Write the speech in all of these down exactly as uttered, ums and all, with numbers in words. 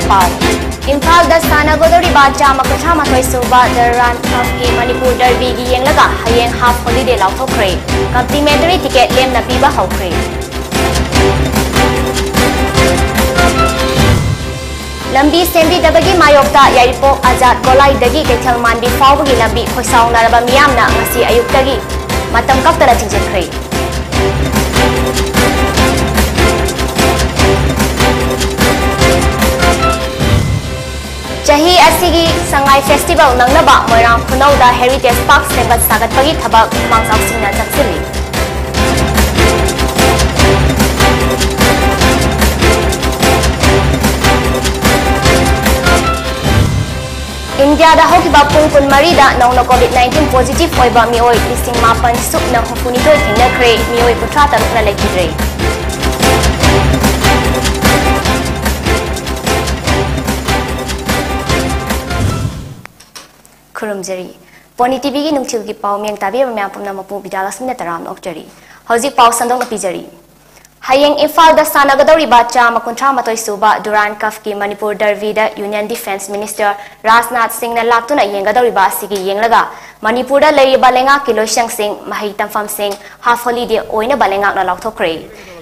ꯄꯥꯎ꯫ ꯏꯝꯐꯥꯜꯗ ꯁꯥꯟꯅꯒꯗꯧꯔꯤꯕ ꯆꯥꯝꯃ ꯀꯨꯟꯊ꯭ꯔꯥ ꯃꯥꯊꯣꯏ ꯁꯨꯕ ꯗꯔꯥꯟ ꯀꯞꯀꯤ ꯃꯅꯤꯄꯨꯔ ꯗꯔꯕꯤꯒꯤ ꯌꯦꯡꯂꯒ ꯍꯌꯦꯡ ꯍꯥꯐ ꯍꯣꯂꯤꯗꯦ ꯂꯥꯎꯊꯣꯛꯈ꯭ꯔꯦ꯫ ꯀꯝꯄ꯭ꯂꯤꯃꯦꯟꯇꯔꯤ ꯇꯤꯀꯦꯠ ꯂꯦꯝꯅ ꯄꯤꯕ ꯍꯧꯈ꯭ꯔꯦ꯫ ꯂꯝꯕꯤ ꯁꯦꯝꯕꯤꯗꯕꯒꯤ ꯃꯥꯌꯣꯛꯇ ꯌꯥꯏꯔꯤꯄꯣꯛ ꯑꯖꯥꯗ ꯒꯣꯂꯥꯏꯗꯒꯤ ꯀꯩꯊꯦꯜ ꯃꯥꯟꯕꯤ ꯐꯥꯎꯕꯒꯤ ꯂꯝꯕꯤ ꯈꯣꯏꯁꯥꯎꯅꯔꯕ ꯃꯤꯌꯥꯝꯅ ꯉꯁꯤ ꯑꯌꯨꯛꯇꯒꯤ ꯃꯇꯝ ꯀꯛꯇꯅ ꯊꯤꯡꯖꯤꯟꯈ꯭ꯔꯦ꯫ ꯆꯍꯤ ꯑꯁꯤꯒꯤ ꯁꯉꯥꯏ ꯐꯦꯁꯇꯤꯚꯦꯜ ꯅꯪꯅꯕ ꯃꯣꯏꯔꯥꯡ ꯈꯨꯅꯧꯗ ꯍꯦꯔꯤꯇꯦꯖ ꯄꯥꯔꯛ ꯁꯦꯝꯒꯠ ꯁꯥꯒꯠꯄꯒꯤ ꯊꯕꯛ ꯈꯨꯃꯥꯡ ꯆꯥꯎꯁꯤꯟꯅ ꯆꯪꯁꯤꯜꯂꯤ꯫ ꯏꯟꯗꯤꯌꯥꯗ ꯍꯧꯈꯤꯕ ꯄꯨꯡ ꯀꯨꯟꯃꯔꯤꯗ ꯅꯧꯅ ꯀꯣꯚꯤꯗ ꯅꯥꯏꯟꯇꯤꯟ ꯄꯣꯖꯤꯇꯤꯚ ꯑꯣꯏꯕ ꯃꯤꯑꯣꯏ ꯂꯤꯁꯤꯡ ꯃꯥꯄꯟ ꯁꯨꯞꯅ ꯍꯨꯝꯐꯨꯅꯤꯊꯣꯏ ꯊꯦꯡꯅꯈ꯭ꯔꯦ, ꯃꯤꯑꯣꯏ ꯀꯨꯟꯊ꯭ꯔꯥ ꯇꯔꯨꯛꯅ ꯂꯩꯈꯤꯗ꯭ꯔꯦ꯫ ꯈꯨꯔꯨꯝꯖꯔꯤ꯫ ꯄꯣꯅꯤ ꯇꯤꯚꯤꯒꯤ ꯅꯨꯡꯊꯤꯜꯒꯤ ꯄꯥꯎ ꯃꯤꯌꯦꯡ ꯇꯥꯕꯤꯔꯕ ꯃꯌꯥꯝ ꯄꯨꯝꯅꯃꯛꯄꯨ ꯕꯤꯗ꯭ꯌꯥꯂꯛꯁꯃꯤꯅ ꯇꯔꯥꯝꯅ ꯑꯣꯛꯆꯔꯤ꯫ ꯍꯧꯖꯤꯛ ꯄꯥꯎ ꯁꯟꯗꯣꯛꯅ ꯄꯤꯖꯔꯤ꯫ ꯍꯌꯦꯡ ꯏꯝꯐꯥꯜꯗ ꯁꯥꯟꯅꯒꯗꯧꯔꯤꯕ ꯆꯥꯝꯃ ꯀꯨꯟꯊ꯭ꯔꯥ ꯃꯥꯊꯣꯏ ꯁꯨꯕ ꯗꯨꯔꯥꯟ ꯀꯞꯀꯤ ꯃꯅꯤꯄꯨꯔ ꯗꯔꯕꯤꯗ ꯌꯨꯅꯤꯌꯟ ꯗꯤꯐꯦꯟꯁ ꯃꯤꯅꯤꯁꯇꯔ ꯔꯥꯖꯅꯥꯊ ꯁꯤꯡꯅ ꯂꯥꯛꯇꯨꯅ ꯌꯦꯡꯒꯗꯧꯔꯤꯕ ꯑꯁꯤꯒꯤ ꯌꯦꯡꯂꯒ ꯃꯅꯤꯄꯨꯔꯗ ꯂꯩꯔꯤꯕ ꯂꯩꯉꯥꯛꯀꯤ ꯂꯣꯏꯁꯪꯁꯤꯡ, ꯃꯍꯩ ꯇꯝꯐꯝꯁꯤꯡ ꯍꯥꯐ ꯍꯣꯂꯤꯗꯦ ꯑꯣꯏꯅꯕ ꯂꯩꯉꯥꯛꯅ ꯂꯥꯎꯊꯣꯛꯈ꯭ꯔꯦ꯫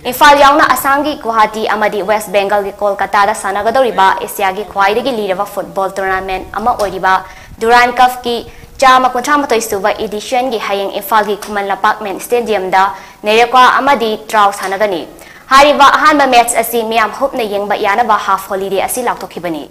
ꯏꯝꯐꯥꯜ ꯌꯥꯎꯅ ꯑꯁꯥꯝꯒꯤ ꯒꯨꯋꯥꯍꯥꯇꯤ ꯑꯃꯗꯤ ꯋꯦꯁ ꯕꯦꯡꯒꯜꯒꯤ ꯀꯣꯜꯀꯇꯥꯗ ꯁꯥꯟꯅꯒꯗꯧꯔꯤꯕ ꯑꯦꯁꯤꯌꯥꯒꯤ ꯈ꯭ꯋꯥꯏꯗꯒꯤ ꯂꯤꯔꯕ ꯐꯨꯠꯕꯣꯜ ꯇꯣꯔꯅꯥꯃꯦꯟ ꯑꯃ ꯑꯣꯏꯔꯤꯕ ꯗꯨꯔꯥꯟ ꯀꯞꯀꯤ ꯆꯥꯝꯃ ꯀꯨꯟꯊ꯭ꯔꯥ ꯃꯥꯊꯣꯏ ꯁꯨꯕ ꯏꯗꯤꯁꯟꯒꯤ ꯍꯌꯦꯡ ꯏꯝꯐꯥꯜꯒꯤ ꯈꯨꯃꯟ ꯂꯝꯄꯥꯛ ꯃꯦꯟ ꯁ꯭ꯇꯦꯗꯤꯌꯝꯗ ꯅꯦꯔꯣꯀꯥ ꯑꯃꯗꯤ ꯇ꯭ꯔꯥꯎ ꯁꯥꯟꯅꯒꯅꯤ꯫ ꯍꯥꯏꯔꯤꯕ ꯑꯍꯥꯟꯕ ꯃꯦꯆ ꯑꯁꯤ ꯃꯤꯌꯥꯝ ꯍꯨꯞꯅ ꯌꯦꯡꯕ ꯌꯥꯅꯕ ꯍꯥꯐ ꯍꯣꯂꯤꯗꯦ ꯑꯁꯤ ꯂꯥꯎꯊꯣꯛꯈꯤꯕꯅꯤ꯫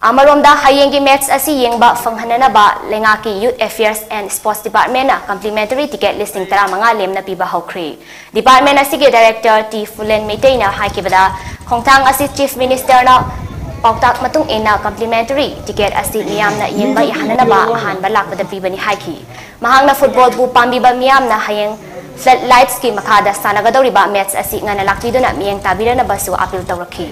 ꯑꯃꯔꯣꯝꯗ, ꯍꯌꯦꯡꯒꯤ ꯃꯦꯆ ꯑꯁꯤ ꯌꯦꯡꯕ ꯐꯪꯍꯟꯅꯅꯕ ꯂꯩꯉꯥꯛꯀꯤ Youth Affairs and Sports Department ꯅ ꯀꯝꯄ꯭ꯂꯤꯃꯦꯟꯇꯔꯤ ꯇꯤꯀꯦꯠ ꯂꯤꯁꯤꯡ ꯇꯔꯥꯃꯉꯥ ꯂꯦꯝꯅ ꯄꯤꯕ ꯍꯧꯈ꯭ꯔꯦ꯫ ꯗꯤꯄꯥꯔꯠꯃꯦꯟ ꯑꯁꯤꯒꯤ ꯗꯥꯏꯔꯦꯛꯇꯔ ꯇꯤ ꯐꯨꯂꯦꯟ ꯃꯩꯇꯩꯅ ꯍꯥꯏꯈꯤꯕꯗ, ꯈꯣꯡꯊꯥꯡ ꯑꯁꯤ ꯆꯤꯐ ꯃꯤꯅꯤꯁꯇꯔꯅ ꯄꯥꯎꯇꯥꯛ ꯃꯇꯨꯡ ꯏꯟꯅ ꯀꯝꯄ꯭ꯂꯤꯃꯦꯟꯇꯔꯤ ꯇꯤꯀꯦꯠ ꯑꯁꯤ ꯃꯤꯌꯥꯝꯅ ꯌꯦꯡꯕ ꯌꯥꯍꯟꯅꯅꯕ ꯑꯍꯥꯟꯕ ꯂꯥꯛꯄꯗ ꯄꯤꯕꯅꯤ ꯍꯥꯏꯈꯤ꯫ ꯃꯍꯥꯛꯅ ꯐꯨꯠꯕꯣꯜꯕꯨ ꯄꯥꯝꯕꯤꯕ ꯃꯤꯌꯥꯝꯅ ꯍꯌꯦꯡ ꯐ꯭ꯂꯠ ꯂꯥꯏꯠꯁꯀꯤ ꯃꯈꯥꯗ ꯁꯥꯟꯅꯒꯗꯧꯔꯤꯕ ꯃꯦꯆ ꯑꯁꯤ ꯉꯟꯅ ꯂꯥꯛꯄꯤꯗꯨꯅ ꯃꯤꯠꯌꯦꯡ ꯇꯥꯕꯤꯔꯅꯕꯁꯨ ꯑꯥꯄꯤꯜ ꯇꯧꯔꯛꯈꯤ꯫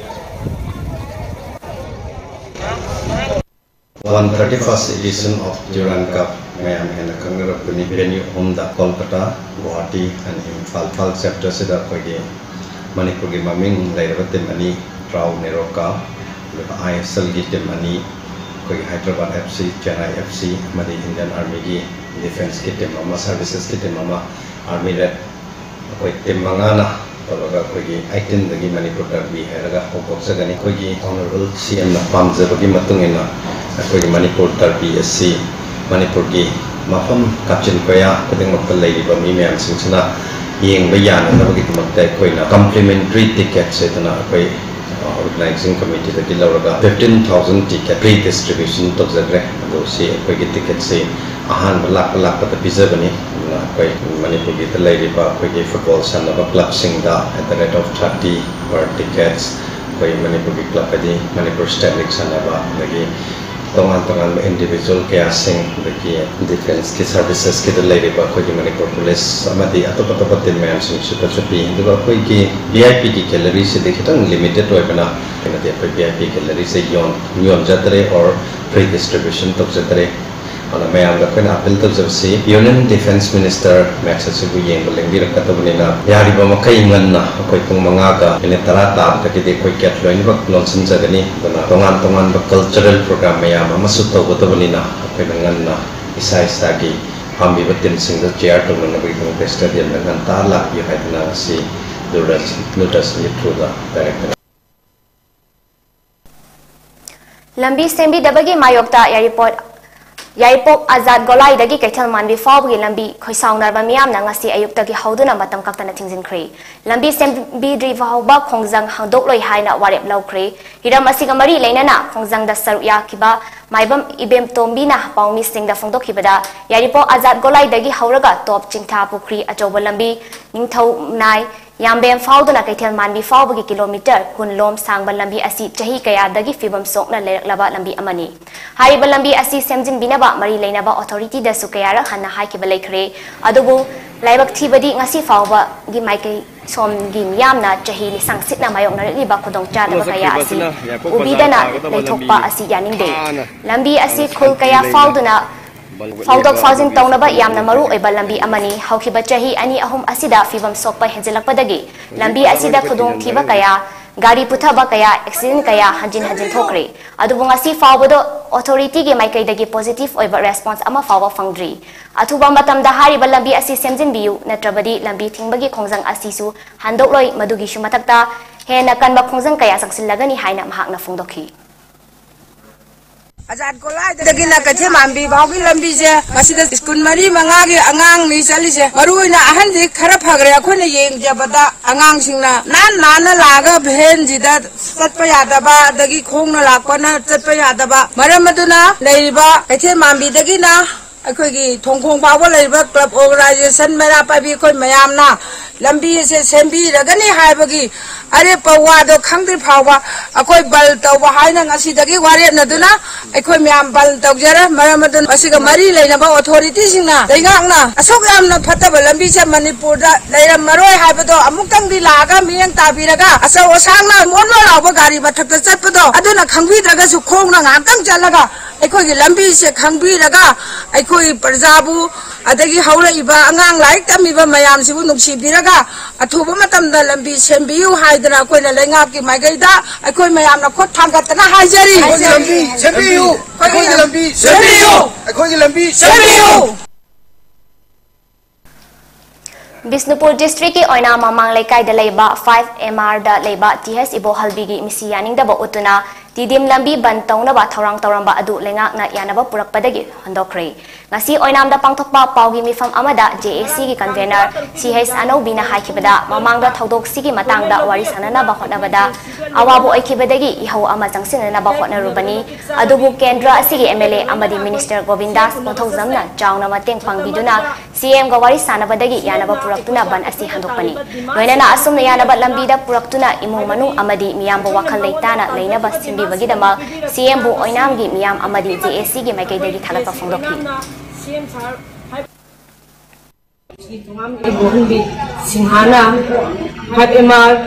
One thirty-first edition of Durand Cup ꯃꯌꯥꯝ ꯍꯦꯟꯅ ꯈꯪꯅꯔꯛꯄꯅꯤ꯫ Venue ꯑꯍꯨꯝꯗ, ꯀꯣꯜꯀꯇꯥ, ꯒꯨꯋꯥꯍꯥꯇꯤ and ꯏꯝꯐꯥꯜ꯫ ꯏꯝꯐꯥꯜ chapter ꯑꯁꯤꯗ ꯑꯩꯈꯣꯏꯒꯤ ꯃꯅꯤꯄꯨꯔꯒꯤ ꯃꯃꯤꯡ ꯂꯩꯔꯕ team ꯑꯅꯤ, ꯇ꯭ꯔꯥꯎ ꯅꯦꯔꯣꯀꯥ, ꯑꯗꯨꯒ ꯑꯥꯏ ꯑꯦꯁ ꯑꯦꯜꯒꯤ ꯇꯤꯝ ꯑꯅꯤ, ꯑꯩꯈꯣꯏꯒꯤ Hyderabad F C, Chennai F C ꯑꯃꯗꯤ ꯏꯟꯗꯤꯌꯟ ꯑꯥꯔꯃꯤꯒꯤ ꯗꯤꯐꯦꯟꯁꯀꯤ ꯇꯤꯝ ꯑꯃ, ꯁꯔꯚꯤꯁꯦꯁꯀꯤ ꯇꯤꯝ ꯑꯃ, ꯑꯥꯔꯃꯤ ꯔꯦꯠ, ꯑꯩꯈꯣꯏ ꯇꯤꯝ ꯃꯉꯥꯅ ꯇꯧꯔꯒ ꯑꯩꯈꯣꯏꯒꯤ ꯑꯩꯠꯇꯤꯟꯗꯒꯤ ꯃꯅꯤꯄꯨꯔ ꯗꯔꯕꯤ ꯍꯥꯏꯔꯒ ꯍꯧꯗꯣꯛꯆꯒꯅꯤ꯫ ꯑꯩꯈꯣꯏꯒꯤ ꯑꯣꯅꯔꯦꯕꯜ ꯁꯤ ꯑꯦꯝꯅ ꯄꯥꯝꯖꯕꯒꯤ ꯃꯇꯨꯡ ꯏꯟꯅ ꯑꯩꯈꯣꯏꯒꯤ ꯃꯅꯤꯄꯨꯔ ꯗꯔꯕꯤ ꯑꯁꯤ ꯃꯅꯤꯄꯨꯔꯒꯤ ꯃꯐꯝ ꯀꯥꯆꯤꯟ ꯀꯣꯌꯥ ꯈꯨꯗꯤꯡꯃꯛꯇ ꯂꯩꯔꯤꯕ ꯃꯤ ꯃꯌꯥꯝꯁꯤꯡꯁꯤꯅ ꯌꯦꯡꯕ ꯌꯥꯅꯅꯕꯒꯤꯗꯃꯛꯇ ꯑꯩꯈꯣꯏꯅ ꯀꯝꯄ꯭ꯂꯤꯃꯦꯟꯇꯔꯤ ꯇꯤꯀꯦꯠꯁ ꯍꯥꯏꯗꯅ ꯑꯩꯈꯣꯏ ꯑꯣꯔꯒꯅꯥꯏꯖꯤꯡ ꯀꯃꯤꯇꯤꯗꯒꯤ ꯂꯧꯔꯒ fifteen thousand ticket free distribution ꯇꯧꯖꯈ꯭ꯔꯦ꯫ ꯑꯗꯣ ꯁꯤ ꯑꯩꯈꯣꯏꯒꯤ ꯇꯤꯀꯦꯠꯁꯤ ꯑꯍꯥꯟꯕ ꯂꯥꯛꯄ ꯂꯥꯛꯄꯗ ꯄꯤꯖꯕꯅꯤ꯫ ꯑꯗꯨꯅ ꯑꯩꯈꯣꯏ ꯃꯅꯤꯄꯨꯔꯒꯤꯗ ꯂꯩꯔꯤꯕ ꯑꯩꯈꯣꯏꯒꯤ ꯐꯨꯠꯕꯣꯜ ꯁꯥꯟꯅꯕ ꯀ꯭ꯂꯕꯁꯤꯡꯗ at the rate of thirty per tickets, ꯑꯩꯈꯣꯏ ꯃꯅꯤꯄꯨꯔꯒꯤ ꯀ꯭ꯂꯕ ꯍꯥꯏꯗꯤ ꯃꯅꯤꯄꯨꯔ ꯁ꯭ꯇꯦꯠ ꯂꯤꯒ ꯁꯥꯟꯅꯕ, ꯑꯗꯒꯤ ꯇꯣꯉꯥꯟ ꯇꯣꯉꯥꯟꯕ ꯏꯟꯗꯤꯚꯤꯖꯨꯋꯦꯜ ꯀꯌꯥꯁꯤꯡ, ꯑꯗꯒꯤ ꯗꯤꯐꯦꯟꯁꯀꯤ ꯁꯔꯚꯤꯁꯦꯁꯀꯤꯗ ꯂꯩꯔꯤꯕ ꯑꯩꯈꯣꯏꯒꯤ ꯃꯅꯤꯄꯨꯔ ꯄꯨꯂꯤꯁ ꯑꯃꯗꯤ ꯑꯇꯣꯞ ꯑꯇꯣꯞꯄ ꯇꯤꯝ ꯃꯌꯥꯝꯁꯤꯡꯁꯤꯗꯁꯨ ꯄꯤ꯫ ꯑꯗꯨꯒ ꯑꯩꯈꯣꯏꯒꯤ ꯚꯤ ꯑꯥꯏ ꯄꯤꯒꯤ ꯒꯦꯂꯔꯤꯁꯤꯗꯤ ꯈꯤꯇꯪ ꯂꯤꯃꯤꯇꯦꯠ ꯑꯣꯏꯕꯅ, ꯑꯩꯈꯣꯏꯅꯗꯤ ꯑꯩꯈꯣꯏ ꯚꯤ ꯑꯥꯏ ꯄꯤ ꯒꯦꯂꯔꯤꯁꯦ ꯌꯣꯟ-, ꯌꯣꯟꯖꯗ꯭ꯔꯦ or free distribution ꯇꯧꯖꯗ꯭ꯔꯦ꯫ ꯑꯗꯨꯅ ꯃꯌꯥꯝꯗ ꯑꯩꯈꯣꯏꯅ ꯑꯥꯄꯤꯜ ꯇꯧꯖꯕꯁꯤ, ꯌꯨꯅꯤꯌꯟ ꯗꯤꯐꯦꯟꯁ ꯃꯤꯅꯤꯁꯇꯔ ꯃꯦꯠꯁ ꯑꯁꯤꯕꯨ ꯌꯦꯡꯕ ꯂꯦꯡꯕꯤꯔꯛꯀꯗꯕꯅꯤꯅ, ꯌꯥꯔꯤꯕ ꯃꯈꯩ ꯉꯟꯅ ꯑꯩꯈꯣꯏ ꯄꯨꯡ ꯃꯉꯥꯒ ꯃꯤꯅꯤꯠ ꯇꯔꯥ ꯇꯥꯕꯗꯒꯤꯗꯤ ꯑꯩꯈꯣꯏ ꯒꯦꯠ ꯂꯣꯏꯅꯃꯛ ꯂꯣꯟꯁꯤꯟꯖꯒꯅꯤ꯫ ꯑꯗꯨꯅ ꯇꯣꯉꯥꯟ ꯇꯣꯉꯥꯟꯕ ꯀꯜꯆꯔꯦꯜ ꯄ꯭ꯔꯣꯒ꯭ꯔꯥꯝ ꯃꯌꯥꯝ ꯑꯃꯁꯨ ꯇꯧꯒꯗꯕꯅꯤꯅ, ꯑꯩꯈꯣꯏꯅ ꯉꯟꯅ ꯏꯁꯥ ꯏꯁꯥꯒꯤ ꯄꯥꯝꯕꯤꯕ ꯇꯤꯝꯁꯤꯡꯗ ꯆꯤꯌꯔ ꯇꯧꯅꯅꯕꯒꯤꯗꯃꯛꯇ ꯁ꯭ꯇꯦꯗꯤꯌꯝꯗ ꯉꯟꯇꯥ ꯂꯥꯛꯄꯤꯌꯨ ꯍꯥꯏꯗꯅ ꯉꯁꯤ ꯗꯨꯔꯗꯔꯁꯟ, ꯗꯨꯔꯗꯔꯁꯟꯒꯤ ꯊ꯭ꯔꯨꯗ ꯗꯥꯏꯔꯦꯛꯇꯔ ꯂꯝꯕꯤ ꯁꯦꯝꯕꯤꯗꯕꯒꯤ ꯃꯥꯌꯣꯛꯇ ꯌꯥꯏꯔꯤꯄꯣꯛ, ꯌꯥꯏꯔꯤꯄꯣꯛ ꯑꯖꯥꯗ ꯒꯣꯂꯥꯏꯗꯒꯤ ꯀꯩꯊꯦꯜ ꯃꯥꯟꯕꯤ ꯐꯥꯎꯕꯒꯤ ꯂꯝꯕꯤ ꯈꯣꯏꯁꯥꯎꯅꯔꯕ ꯃꯤꯌꯥꯝꯅ ꯉꯁꯤ ꯑꯌꯨꯛꯇꯒꯤ ꯍꯧꯗꯨꯅ ꯃꯇꯝ ꯀꯛꯇꯅ ꯊꯤꯡꯖꯤꯟꯈ꯭ꯔꯦ꯫ ꯂꯝꯕꯤ ꯁꯦꯝꯕꯤꯗ꯭ꯔꯤ ꯐꯥꯎꯕ ꯈꯣꯡꯖꯪ ꯍꯥꯡꯗꯣꯛꯂꯣꯏ ꯍꯥꯏꯅ ꯋꯥꯔꯦꯞ ꯂꯧꯈ꯭ꯔꯦ꯫ ꯍꯤꯔꯝ ꯑꯁꯤꯒ ꯃꯔꯤ ꯂꯩꯅꯅ ꯈꯣꯡꯖꯪꯗ ꯁꯔꯨꯛ ꯌꯥꯈꯤꯕ ꯃꯥꯏꯕꯝ ꯏꯕꯦꯝꯇꯣꯝꯕꯤꯅ ꯄꯥꯎꯃꯤꯁꯤꯡꯗ ꯐꯣꯡꯗꯣꯛꯈꯤꯕꯗ, ꯌꯥꯏꯔꯤꯄꯣꯛ ꯑꯖꯥꯗ ꯒꯣꯂꯥꯏꯗꯒꯤ ꯍꯧꯔꯒ ꯇꯣꯞ ꯆꯤꯡꯊꯥ ꯄꯨꯈ꯭ꯔꯤ ꯑꯆꯧꯕ ꯂꯝꯕꯤ, ꯅꯤꯡꯊꯧꯅꯥꯏ ꯌꯥꯝꯕꯦꯝ ꯐꯥꯎꯗꯨꯅ ꯀꯩꯊꯦꯜ ꯃꯥꯟꯕꯤ ꯐꯥꯎꯕꯒꯤ ꯀꯤꯂꯣꯃꯤꯇꯔ ꯀꯨꯟ ꯂꯣꯝ ꯁꯥꯡꯕ ꯂꯝꯕꯤ ꯑꯁꯤ ꯆꯍꯤ ꯀꯌꯥꯗꯒꯤ ꯐꯤꯕꯝ ꯁꯣꯛꯅ ꯂꯩꯔꯛꯂꯕ ꯂꯝꯕꯤ ꯑꯃꯅꯤ꯫ ꯍꯥꯏꯔꯤꯕ ꯂꯝꯕꯤ ꯑꯁꯤ ꯁꯦꯝꯖꯤꯟꯕꯤꯅꯕ ꯃꯔꯤ ꯂꯩꯅꯕ ꯑꯣꯊꯣꯔꯤꯇꯤꯗꯁꯨ ꯀꯌꯥꯔꯛ ꯍꯟꯅ ꯍꯥꯏꯈꯤꯕ ꯂꯩꯈ꯭ꯔꯦ꯫ ꯑꯗꯨꯕꯨ ꯂꯥꯏꯕꯛ ꯊꯤꯕꯗꯤ ꯉꯁꯤ ꯐꯥꯎꯕꯒꯤ ꯃꯥꯏꯀꯩ ꯁꯣꯝꯒꯤ ꯃꯤꯌꯥꯝꯅ ꯆꯍꯤ ꯂꯤꯁꯥꯡ ꯁꯤꯠꯅ ꯃꯥꯌꯣꯛꯅꯔꯛꯂꯤꯕ ꯈꯨꯗꯣꯡꯆꯥꯗꯕ ꯀꯌꯥ ꯑꯁꯤ ꯎꯕꯤꯗꯅ ꯂꯩꯊꯣꯛꯄ ꯑꯁꯤ ꯌꯥꯅꯤꯡꯗꯦ꯫ ꯂꯝꯕꯤ ꯑꯁꯤ ꯈꯨꯜ ꯀꯌꯥ ꯐꯥꯎꯗꯨꯅ ꯐꯥꯎꯗꯣꯛ ꯐꯥꯎꯖꯤꯟ ꯇꯧꯅꯕ ꯌꯥꯝꯅ ꯃꯔꯨ ꯑꯣꯏꯕ ꯂꯝꯕꯤ ꯑꯃꯅꯤ꯫ ꯍꯧꯈꯤꯕ ꯆꯍꯤ ꯑꯅꯤ ꯑꯍꯨꯝ ꯑꯁꯤꯗ ꯐꯤꯕꯝ ꯁꯣꯛꯄ ꯍꯦꯟꯖꯤꯜꯂꯛꯄꯗꯒꯤ ꯂꯝꯕꯤ ꯑꯁꯤꯗ ꯈꯨꯗꯣꯡꯊꯤꯕ ꯀꯌꯥ ꯒꯥꯔꯤ ꯄꯨꯊꯕ ꯀꯌꯥ, ꯑꯦꯛꯁꯤꯗꯦꯟ ꯀꯌꯥ ꯍꯟꯖꯤꯟ ꯍꯟꯖꯤꯟ ꯊꯣꯛꯈ꯭ꯔꯦ꯫ ꯑꯗꯨꯕꯨ ꯉꯁꯤ ꯐꯥꯎꯕꯗ ꯑꯣꯊꯣꯔꯤꯇꯤꯒꯤ ꯃꯥꯏꯀꯩꯗꯒꯤ ꯄꯣꯖꯤꯇꯤꯚ ꯑꯣꯏꯕ ꯔꯦꯁꯄꯣꯟꯁ ꯑꯃ ꯐꯥꯎꯕ ꯐꯪꯗ꯭ꯔꯤ꯫ ꯑꯊꯨꯕ ꯃꯇꯝꯗ ꯍꯥꯏꯔꯤꯕ ꯂꯝꯕꯤ ꯑꯁꯤ ꯁꯦꯝꯖꯤꯟꯕꯤꯌꯨ, ꯅꯠꯇ꯭ꯔꯕꯗꯤ ꯂꯝꯕꯤ ꯊꯤꯡꯕꯒꯤ ꯈꯣꯡꯖꯪ ꯑꯁꯤꯁꯨ ꯍꯟꯗꯣꯛꯂꯣꯏ꯫ ꯃꯗꯨꯒꯤꯁꯨ ꯃꯊꯛꯇ ꯍꯦꯟꯅ ꯀꯟꯕ ꯈꯣꯡꯖꯪ ꯀꯌꯥ ꯆꯪꯁꯤꯜꯂꯒꯅꯤ ꯍꯥꯏꯅ ꯃꯍꯥꯛꯅ ꯐꯣꯡꯗꯣꯛꯈꯤ꯫ ꯑꯖꯥꯗ ꯀꯣꯂꯥꯏꯗꯒꯤꯅ ꯀꯩꯊꯦꯜ ꯃꯥꯟꯕꯤ ꯐꯥꯎꯒꯤ ꯂꯝꯕꯤꯁꯦ, ꯃꯁꯤꯗ ꯁ꯭ꯀꯨꯜ ꯃꯔꯤ ꯃꯉꯥꯒꯤ ꯑꯉꯥꯡꯅꯤ ꯆꯠꯂꯤꯁꯦ꯫ ꯃꯔꯨ ꯑꯣꯏꯅ ꯑꯍꯟꯗꯤ ꯈꯔ ꯐꯈ꯭ꯔꯦ, ꯑꯩꯈꯣꯏꯅ ꯌꯦꯡꯖꯕꯗ ꯑꯉꯥꯡꯁꯤꯡꯅ ꯅꯥꯟ ꯅꯥꯟꯅ ꯂꯥꯛꯑꯒ ꯚꯦꯟꯁꯤꯗ ꯆꯠꯄ ꯌꯥꯗꯕ, ꯑꯗꯒꯤ ꯈꯣꯡꯅ ꯂꯥꯛꯄꯅ ꯆꯠꯄ ꯌꯥꯗꯕ꯫ ꯃꯔꯝ ꯑꯗꯨꯅ ꯂꯩꯔꯤꯕ ꯀꯩꯊꯦꯜ ꯃꯥꯟꯕꯤꯗꯒꯤꯅ ꯑꯩꯈꯣꯏꯒꯤ ꯊꯣꯡꯈꯣꯡ ꯐꯥꯎꯕ ꯂꯩꯔꯤꯕ ꯀ꯭ꯂꯕ ꯑꯣꯔꯒꯅꯥꯏꯖꯦꯁꯟ ꯃꯩꯔꯥ ꯄꯥꯏꯕꯤ ꯑꯩꯈꯣꯏ ꯃꯌꯥꯝꯅ ꯂꯝꯕꯤ ꯑꯁꯦ ꯁꯦꯝꯕꯤꯔꯒꯅꯤ ꯍꯥꯏꯕꯒꯤ ꯑꯔꯦꯞꯄ ꯋꯥꯗꯣ ꯈꯪꯗ꯭ꯔꯤ ꯐꯥꯎꯕ ꯑꯩꯈꯣꯏ ꯕꯜ ꯇꯧꯕ ꯍꯥꯏꯅ ꯉꯁꯤꯗꯒꯤ ꯋꯥꯔꯦꯞꯅꯗꯨꯅ ꯑꯩꯈꯣꯏ ꯃꯌꯥꯝ ꯕꯜ ꯇꯧꯖꯔꯦ꯫ ꯃꯔꯝ ꯑꯗꯨꯅ ꯃꯁꯤꯒ ꯃꯔꯤ ꯂꯩꯅꯕ ꯑꯣꯊꯣꯔꯤꯇꯤꯁꯤꯡꯅ ꯂꯩꯉꯥꯛꯅ ꯑꯁꯨꯛ ꯌꯥꯝꯅ ꯐꯠꯇꯕ ꯂꯝꯕꯤꯁꯦ ꯃꯅꯤꯄꯨꯔꯗ ꯂꯩꯔꯝꯃꯔꯣꯏ ꯍꯥꯏꯕꯗꯣ ꯑꯃꯨꯛꯇꯪꯗꯤ ꯂꯥꯛꯑꯒ ꯃꯤꯠꯌꯦꯡ ꯇꯥꯕꯤꯔꯒ ꯑꯆꯧ ꯑꯁꯥꯡꯅ ꯃꯣꯟ ꯃꯣꯟ ꯂꯥꯎꯕ ꯒꯥꯔꯤ ꯃꯊꯛꯇ ꯆꯠꯄꯗꯣ ꯑꯗꯨꯅ ꯈꯪꯕꯤꯗ꯭ꯔꯒꯁꯨ ꯈꯣꯡꯅ ꯉꯥꯏꯍꯥꯛꯇꯪ ꯆꯠꯂꯒ ꯑꯩꯈꯣꯏꯒꯤ ꯂꯝꯕꯤꯁꯦ ꯈꯪꯕꯤꯔꯒ ꯑꯩꯈꯣꯏ ꯄ꯭ꯔꯖꯥꯕꯨ, ꯑꯗꯒꯤ ꯍꯧꯔꯛꯏꯕ ꯑꯉꯥꯡ ꯂꯥꯏꯔꯤꯛ ꯇꯝꯃꯤꯕ ꯃꯌꯥꯝꯁꯤꯕꯨ ꯅꯨꯡꯁꯤꯕꯤꯔꯒ ꯑꯊꯨꯕ ꯃꯇꯝꯗ ꯂꯝꯕꯤ ꯁꯦꯝꯕꯤꯌꯨ ꯍꯥꯏꯗꯅ ꯑꯩꯈꯣꯏꯅ ꯂꯩꯉꯥꯛꯀꯤ ꯃꯥꯏꯀꯩꯗ ꯑꯩꯈꯣꯏ ꯃꯌꯥꯝꯅ ꯈꯨꯠ ꯊꯥꯡꯒꯠꯇꯅ ꯍꯥꯏꯖꯔꯤ꯫ ꯑꯩꯈꯣꯏꯒꯤ ꯂꯝꯕꯤ ꯁꯦꯝꯕꯤꯌꯨ, ꯑꯩꯈꯣꯏꯒꯤ ꯂꯝꯕꯤ ꯁꯦꯝꯕꯤꯌꯨ, ꯑꯩꯈꯣꯏꯒꯤ ꯂꯝꯕꯤ ꯁꯦꯝꯕꯤꯌꯨ꯫ ꯕꯤꯁꯅꯨꯄꯨꯔ ꯗꯤꯁꯇ꯭ꯔꯤꯛꯀꯤ ꯑꯣꯏꯅ ꯃꯃꯥꯡ ꯂꯩꯀꯥꯏꯗ ꯂꯩꯕ ꯐꯥꯏꯚ ꯑꯦꯝ ꯑꯥꯔꯗ ꯂꯩꯕ ꯇꯤ ꯑꯩꯆ ꯏꯕꯣꯍꯜꯕꯤꯒꯤ ꯃꯤꯁꯤ ꯌꯥꯅꯤꯡꯗꯕ ꯎꯠꯇꯨꯅ ꯇꯤꯗꯤꯝ ꯂꯝꯕꯤ ꯕꯟ ꯇꯧꯅꯕ ꯊꯧꯔꯥꯡ ꯇꯧꯔꯝꯕ ꯑꯗꯨ ꯂꯩꯉꯥꯛꯅ ꯌꯥꯅꯕ ꯄꯨꯔꯛꯄꯗꯒꯤ ꯍꯟꯗꯣꯛꯈ꯭ꯔꯦ꯫ ꯉꯁꯤ ꯑꯣꯏꯅꯥꯝꯗ ꯄꯥꯡꯊꯣꯛꯄ ꯄꯥꯎꯒꯤ ꯃꯤꯐꯝ ꯑꯃꯗ ꯖꯦ ꯑꯦ ꯁꯤꯒꯤ ꯀꯟꯚꯦꯅꯔ ꯁꯤ ꯑꯩꯆ ꯑꯅꯧꯕꯤꯅ ꯍꯥꯏꯈꯤꯕꯗ, ꯃꯃꯥꯡꯗ ꯊꯧꯗꯣꯛꯁꯤꯒꯤ ꯃꯇꯥꯡꯗ ꯋꯥꯔꯤ ꯁꯥꯟꯅꯅꯕ ꯍꯣꯠꯅꯕꯗ ꯑꯋꯥꯕ ꯑꯣꯏꯈꯤꯕꯗꯒꯤ ꯏꯍꯧ ꯑꯃ ꯆꯪꯁꯤꯟꯅꯅꯕ ꯍꯣꯠꯅꯔꯨꯕꯅꯤ꯫ ꯑꯗꯨꯕꯨ ꯀꯦꯟꯗ꯭ꯔ ꯑꯁꯤꯒꯤ ꯑꯦꯝ ꯑꯦꯜ ꯑꯦ ꯑꯃꯗꯤ ꯃꯤꯅꯤꯁꯇꯔ ꯒꯣꯕꯤꯟꯗꯥꯁ ꯀꯣꯟꯊꯧꯖꯝꯅ ꯆꯥꯎꯅ ꯃꯇꯦꯡ ꯄꯥꯡꯕꯤꯗꯨꯅ ꯁꯤ ꯑꯦꯝꯒ ꯋꯥꯔꯤ ꯁꯥꯟꯅꯕꯗꯒꯤ ꯌꯥꯅꯕ ꯄꯨꯔꯛꯇꯨꯅ ꯕꯟ ꯑꯁꯤ ꯍꯟꯗꯣꯛꯄꯅꯤ꯫ ꯂꯣꯏꯅꯅ ꯑꯁꯨꯝꯅ ꯌꯥꯅꯕ ꯂꯝꯕꯤꯗ ꯄꯨꯔꯛꯇꯨꯅ ꯏꯃꯨꯡ ꯃꯅꯨꯡ ꯑꯃꯗꯤ ꯃꯤꯌꯥꯝꯕꯨ ꯋꯥꯈꯜ ꯂꯩꯇꯥꯅ ꯂꯩꯅꯕ ꯁꯤꯟꯕꯤꯕꯒꯤꯗꯃꯛ ꯁꯤ ꯑꯦꯝꯕꯨ ꯑꯣꯏꯅꯥꯝꯒꯤ ꯃꯤꯌꯥꯝ ꯑꯃꯗꯤ ꯖꯦ ꯑꯦ ꯁꯤꯒꯤ ꯃꯥꯏꯀꯩꯗꯒꯤ ꯊꯥꯒꯠꯄ ꯐꯣꯡꯗꯣꯛꯈꯤ꯫ ꯁꯤ ꯊꯣꯉꯥꯝ ꯏꯕꯣꯍꯟꯕꯤ ꯁꯤꯡꯍꯥꯅ ꯐꯥꯏꯚ ꯑꯦꯝ ꯑꯥꯔ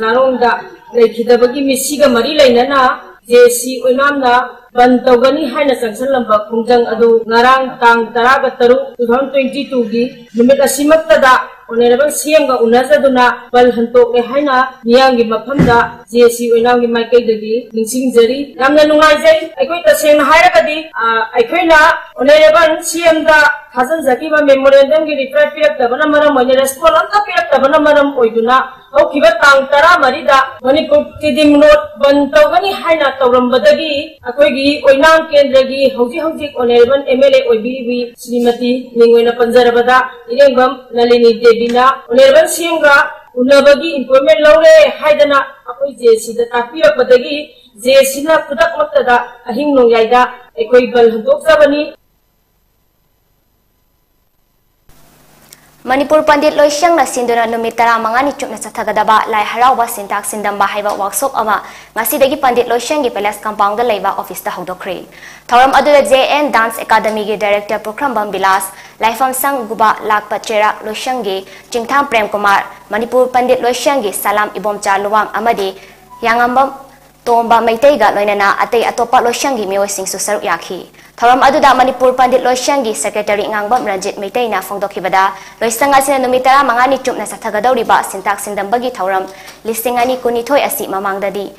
ꯂꯥꯔꯣꯡꯗ ꯂꯩꯈꯤꯗꯕꯒꯤ ꯃꯤꯁꯤꯒ ꯃꯔꯤ ꯂꯩꯅꯅ ꯖꯦ ꯑꯦ ꯁꯤ ꯑꯣꯏꯅꯥꯝꯅ ꯕꯟ ꯇꯧꯒꯅꯤ ꯍꯥꯏꯅ ꯆꯪꯁꯤꯜꯂꯝꯕ ꯈꯣꯡꯖꯪ ꯑꯗꯨ ꯉꯔꯥꯡ ꯇꯥꯡ ꯇꯔꯥꯒ ꯇꯔꯨꯛ, two thousand twenty two ꯒꯤ ꯅꯨꯃꯤꯠ ꯑꯁꯤꯃꯛꯇꯗ ꯑꯣꯅꯔꯦꯕꯜ ꯁꯤ ꯑꯦꯝꯒ ꯎꯅꯖꯗꯨꯅ ꯕꯜ ꯍꯟꯇꯣꯛꯂꯦ ꯍꯥꯏꯅ ꯃꯤꯌꯥꯝꯒꯤ ꯃꯐꯝꯗ ꯖꯦ ꯑꯦꯁ ꯁꯤ ꯑꯣꯏꯅꯥꯝꯒꯤ ꯃꯥꯏꯀꯩꯗꯒꯤ ꯅꯤꯡꯁꯤꯡꯖꯔꯤ꯫ ꯌꯥꯝꯅ ꯅꯨꯡꯉꯥꯏꯖꯩ꯫ ꯑꯩꯈꯣꯏ ꯇꯁꯦꯡꯅ ꯍꯥꯏꯔꯒꯗꯤ, ꯑ, ꯑꯩꯈꯣꯏꯅ ꯑꯣꯅꯔꯦꯕꯜ ꯁꯤ ꯑꯦꯝꯗ ꯊꯥꯖꯤꯟꯖꯈꯤꯕ ꯃꯦꯃꯣꯔꯦꯟꯗꯝꯒꯤ ꯔꯤꯄ꯭ꯂꯥꯏ ꯄꯤꯔꯛꯇꯕꯅ ꯃꯔꯝ ꯑꯣꯏꯅ, ꯔꯦꯁꯄꯣꯟ ꯑꯝꯇ ꯄꯤꯔꯛꯇꯕꯅ ꯃꯔꯝ ꯑꯣꯏꯗꯨꯅ, ꯍꯧꯈꯤꯕ ꯇꯥꯡ ꯇꯔꯥꯃꯔꯤꯗ ꯃꯅꯤꯄꯨꯔ ꯇꯤꯗꯤꯝ ꯔꯣꯗ ꯕꯟ ꯇꯧꯒꯅꯤ ꯍꯥꯏꯅ ꯇꯧꯔꯝꯕꯗꯒꯤ ꯑꯩꯈꯣꯏꯒꯤ ꯑꯣꯏꯅꯥꯝ ꯀꯦꯟꯗ꯭ꯔꯒꯤ ꯍꯧꯖꯤꯛ ꯍꯧꯖꯤꯛ honourable M L A ꯑꯣꯏꯕꯤꯔꯤꯕꯤ Shrimati, ꯃꯤꯡ ꯑꯣꯏꯅ ꯄꯟꯖꯔꯕꯗ ꯏꯔꯦꯡꯕꯝ ꯅꯂꯤꯅꯤ ꯗꯦꯕꯤꯅ ꯑꯣꯅꯔꯦꯕꯜ ꯁꯤ ꯑꯦꯝꯒ ꯎꯅꯕꯒꯤ ꯑꯦꯄꯣꯏꯟꯃꯦꯟ ꯂꯧꯔꯦ ꯍꯥꯏꯗꯅ ꯑꯩꯈꯣꯏ ꯖꯦ ꯑꯦꯁ ꯁꯤꯗ ꯇꯥꯛꯄꯤꯔꯛꯄꯗꯒꯤ ꯖꯦ ꯑꯦꯁ ꯁꯤꯅ ꯈꯨꯗꯛꯃꯛꯇꯗ ꯑꯍꯤꯡ ꯅꯣꯡꯌꯥꯏꯗ ꯑꯩꯈꯣꯏ ꯕꯜ ꯍꯟꯗꯣꯛꯆꯕꯅꯤ꯫ ꯃꯅꯤꯄꯨꯔ ꯄꯟꯗꯤꯠ ꯂꯣꯏꯁꯪꯅ ꯁꯤꯟꯗꯨꯅ ꯅꯨꯃꯤꯠ ꯇꯔꯥꯃꯉꯥꯅꯤ ꯆꯨꯞꯅ ꯆꯠꯊꯒꯗꯕ ꯂꯥꯏ ꯍꯔꯥꯎꯕ ꯁꯤꯟꯇꯥꯛ ꯁꯤꯟꯗꯝꯕ ꯍꯥꯏꯕ ꯋꯥꯛꯁꯣꯞ ꯑꯃ ꯉꯁꯤꯗꯒꯤ ꯄꯟꯗꯤꯠ ꯂꯣꯏꯁꯪꯒꯤ ꯄꯦꯂꯦꯁ ꯀꯝꯄꯥꯎꯟꯗ ꯂꯩꯕ ꯑꯣꯐꯤꯁꯇ ꯍꯧꯗꯣꯛꯈ꯭ꯔꯦ꯫ ꯊꯧꯔꯝ ꯑꯗꯨꯗ ꯖꯦ ꯑꯦꯟ ꯗꯥꯟꯁ ꯑꯦꯀꯥꯗꯃꯤꯒꯤ ꯗꯥꯏꯔꯦꯛꯇꯔ ꯄꯨꯈ꯭ꯔꯝꯕꯝ ꯕꯤꯂꯥꯁ, ꯂꯥꯏꯐꯝ ꯁꯪ ꯒꯨꯕꯥ ꯂꯥꯛꯄ ꯆꯦꯔꯥꯛ ꯂꯣꯏꯁꯪꯒꯤ ꯆꯤꯡꯊꯥꯝ ꯄ꯭ꯔꯦꯝꯀꯨꯃꯥꯔ, ꯃꯅꯤꯄꯨꯔ ꯄꯟꯗꯤꯠ ꯂꯣꯏꯁꯪꯒꯤ ꯁꯂꯥꯝ ꯏꯕꯣꯝꯆꯥ ꯂꯨꯋꯥꯡ ꯑꯃꯗꯤ ꯌꯥꯉꯝꯕꯝ ꯇꯣꯝꯕ ꯃꯩꯇꯩꯒ ꯂꯣꯏꯅꯅ ꯑꯇꯩ ꯑꯇꯣꯞꯄ ꯂꯣꯏꯁꯪꯒꯤ ꯃꯤꯑꯣꯏꯁꯤꯡꯁꯨ ꯁꯔꯨꯛ ꯌꯥꯈꯤ꯫ ꯊꯧꯔꯝ ꯑꯗꯨꯗ ꯃꯅꯤꯄꯨꯔ ꯄꯟꯗꯤꯠ ꯂꯣꯏꯁꯪꯒꯤ ꯁꯦꯀ꯭ꯔꯦꯇꯔꯤ ꯉꯥꯡꯕꯝ ꯔꯟꯖꯤꯠ ꯃꯩꯇꯩꯅ ꯐꯣꯡꯗꯣꯛꯈꯤꯕꯗ, ꯂꯣꯏꯁꯪ ꯑꯁꯤꯅ ꯅꯨꯃꯤꯠ ꯇꯔꯥꯃꯉꯥꯅꯤ ꯆꯨꯞꯅ ꯆꯠꯊꯒꯗꯧꯔꯤꯕ ꯁꯤꯟꯇꯥꯛ ꯁꯤꯟꯗꯝꯕꯒꯤ ꯊꯧꯔꯝ ꯂꯤꯁꯤꯡ ꯑꯅꯤ ꯀꯨꯟꯅꯤꯊꯣꯏ ꯑꯁꯤ ꯃꯃꯥꯡꯗꯗꯤ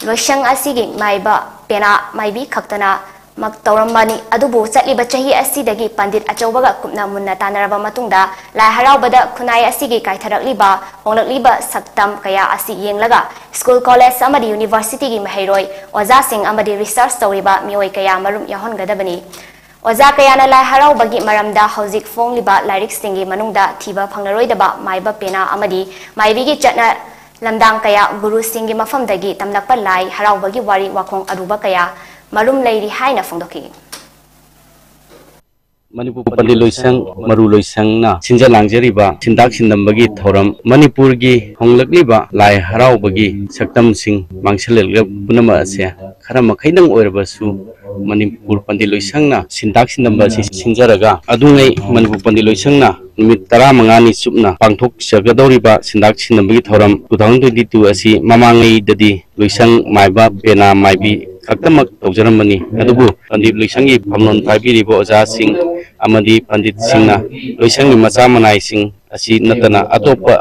ꯂꯣꯏꯁꯪ ꯑꯁꯤꯒꯤ ꯃꯥꯏꯕ ꯄꯦꯅꯥ ꯃꯥꯏꯕꯤ ꯈꯛꯇꯅ ꯃꯛ ꯇꯧꯔꯝꯕꯅꯤ꯫ ꯑꯗꯨꯕꯨ ꯆꯠꯂꯤꯕ ꯆꯍꯤ ꯑꯁꯤꯗꯒꯤ ꯄꯟꯗꯤꯠ ꯑꯆꯧꯕꯒ ꯀꯨꯞꯅ ꯃꯨꯟꯅ ꯇꯥꯟꯅꯔꯕ ꯃꯇꯨꯡꯗ, ꯂꯥꯏ ꯍꯔꯥꯎꯕꯗ ꯈꯨꯟꯅꯥꯏ ꯑꯁꯤꯒꯤ ꯀꯥꯏꯊꯔꯛꯂꯤꯕ ꯍꯣꯡꯂꯛꯂꯤꯕ ꯁꯛꯇꯝ ꯀꯌꯥ ꯑꯁꯤ ꯌꯦꯡꯂꯒ, ꯁ꯭ꯀꯨꯜ, ꯀꯣꯂꯦꯖ ꯑꯃꯗꯤ ꯌꯨꯅꯤꯚꯔꯁꯤꯇꯤꯒꯤ ꯃꯍꯩꯔꯣꯏ, ꯑꯣꯖꯥꯁꯤꯡ ꯑꯃꯗꯤ ꯔꯤꯁꯔꯆ ꯇꯧꯔꯤꯕ ꯃꯤꯑꯣꯏ ꯀꯌꯥ ꯃꯔꯨꯝ ꯌꯥꯎꯍꯟꯒꯗꯕꯅꯤ꯫ ꯑꯣꯖꯥ ꯀꯌꯥꯅ ꯂꯥꯏ ꯍꯔꯥꯎꯕꯒꯤ ꯃꯔꯝꯗ ꯍꯧꯖꯤꯛ ꯐꯣꯡꯂꯤꯕ ꯂꯥꯏꯔꯤꯛꯁꯤꯡꯒꯤ ꯃꯅꯨꯡꯗ ꯊꯤꯕ ꯐꯪꯂꯔꯣꯏꯗꯕ ꯃꯥꯏꯕ ꯄꯦꯅꯥ ꯑꯃꯗꯤ ꯃꯥꯏꯕꯤꯒꯤ ꯆꯠꯅ ꯂꯝꯗꯥꯡ ꯀꯌꯥ ꯒꯨꯔꯨꯁꯤꯡꯒꯤ ꯃꯐꯝꯗꯒꯤ ꯇꯝꯂꯛꯄ ꯂꯥꯏ ꯍꯔꯥꯎꯕꯒꯤ ꯋꯥꯔꯤ ꯋꯥꯈꯣꯡ ꯑꯔꯨꯕ ꯀꯌꯥ ꯃꯔꯨꯝ ꯂꯩꯔꯤ ꯍꯥꯏꯅ ꯐꯣꯡꯗꯣꯛꯈꯤ꯫ ꯃꯅꯤꯄꯨꯔ ꯄꯟꯗꯤꯠ ꯂꯣꯏꯁꯪ ꯃꯔꯨ ꯂꯣꯏꯁꯪꯅ ꯁꯤꯟꯖ ꯂꯥꯡꯖꯔꯤꯕ ꯁꯤꯟꯗꯥꯛ ꯁꯤꯟꯗꯝꯕꯒꯤ ꯊꯧꯔꯝ, ꯃꯅꯤꯄꯨꯔꯒꯤ ꯍꯣꯡꯂꯛꯂꯤꯕ ꯂꯥꯏ ꯍꯔꯥꯎꯕꯒꯤ ꯁꯛꯇꯝꯁꯤꯡ ꯃꯥꯡꯁꯤꯜꯂꯛꯂꯤꯕ ꯄꯨꯝꯅꯃꯛ ꯑꯁꯦ ꯈꯔ ꯃꯈꯩꯗꯪ ꯑꯣꯏꯔꯕꯁꯨ ꯃꯅꯤꯄꯨꯔ ꯄꯟꯗꯤꯠ ꯂꯣꯏꯁꯪꯅ ꯁꯤꯟꯗꯥꯛ ꯁꯤꯟꯗꯝꯕ ꯑꯁꯤ ꯁꯤꯟꯖꯔꯒ, ꯑꯗꯨꯉꯩ ꯃꯅꯤꯄꯨꯔ ꯄꯟꯗꯤꯠ ꯂꯣꯏꯁꯪꯅ ꯅꯨꯃꯤꯠ ꯇꯔꯥꯃꯉꯥꯅꯤ ꯆꯨꯞꯅ ꯄꯥꯡꯊꯣꯛꯆꯒꯗꯧꯔꯤꯕ ꯁꯤꯟꯗꯥꯛ ꯁꯤꯟꯗꯝꯕꯒꯤ ꯊꯧꯔꯝ two thousand twenty two ꯑꯁꯤ ꯃꯃꯥꯡꯉꯩꯗꯗꯤ ꯂꯣꯏꯁꯪ ꯃꯥꯏꯕ ꯄꯦꯅꯥ ꯃꯥꯏꯕꯤ ꯈꯛꯇꯃꯛ ꯇꯧꯖꯔꯝꯕꯅꯤ꯫ ꯑꯗꯨꯕꯨ ꯄꯟꯗꯤꯠ ꯂꯣꯏꯁꯪꯒꯤ ꯐꯝꯂꯣꯟ ꯄꯥꯏꯕꯤꯔꯤꯕ ꯑꯣꯖꯥꯁꯤꯡ, ꯑꯃꯗꯤ ꯄꯟꯗꯤꯠꯁꯤꯡꯅ ꯂꯣꯏꯁꯪꯒꯤ ꯃꯆꯥ ꯃꯅꯥꯏꯁꯤꯡ ꯑꯁꯤ ꯅꯠꯇꯅ ꯑꯇꯣꯞꯄ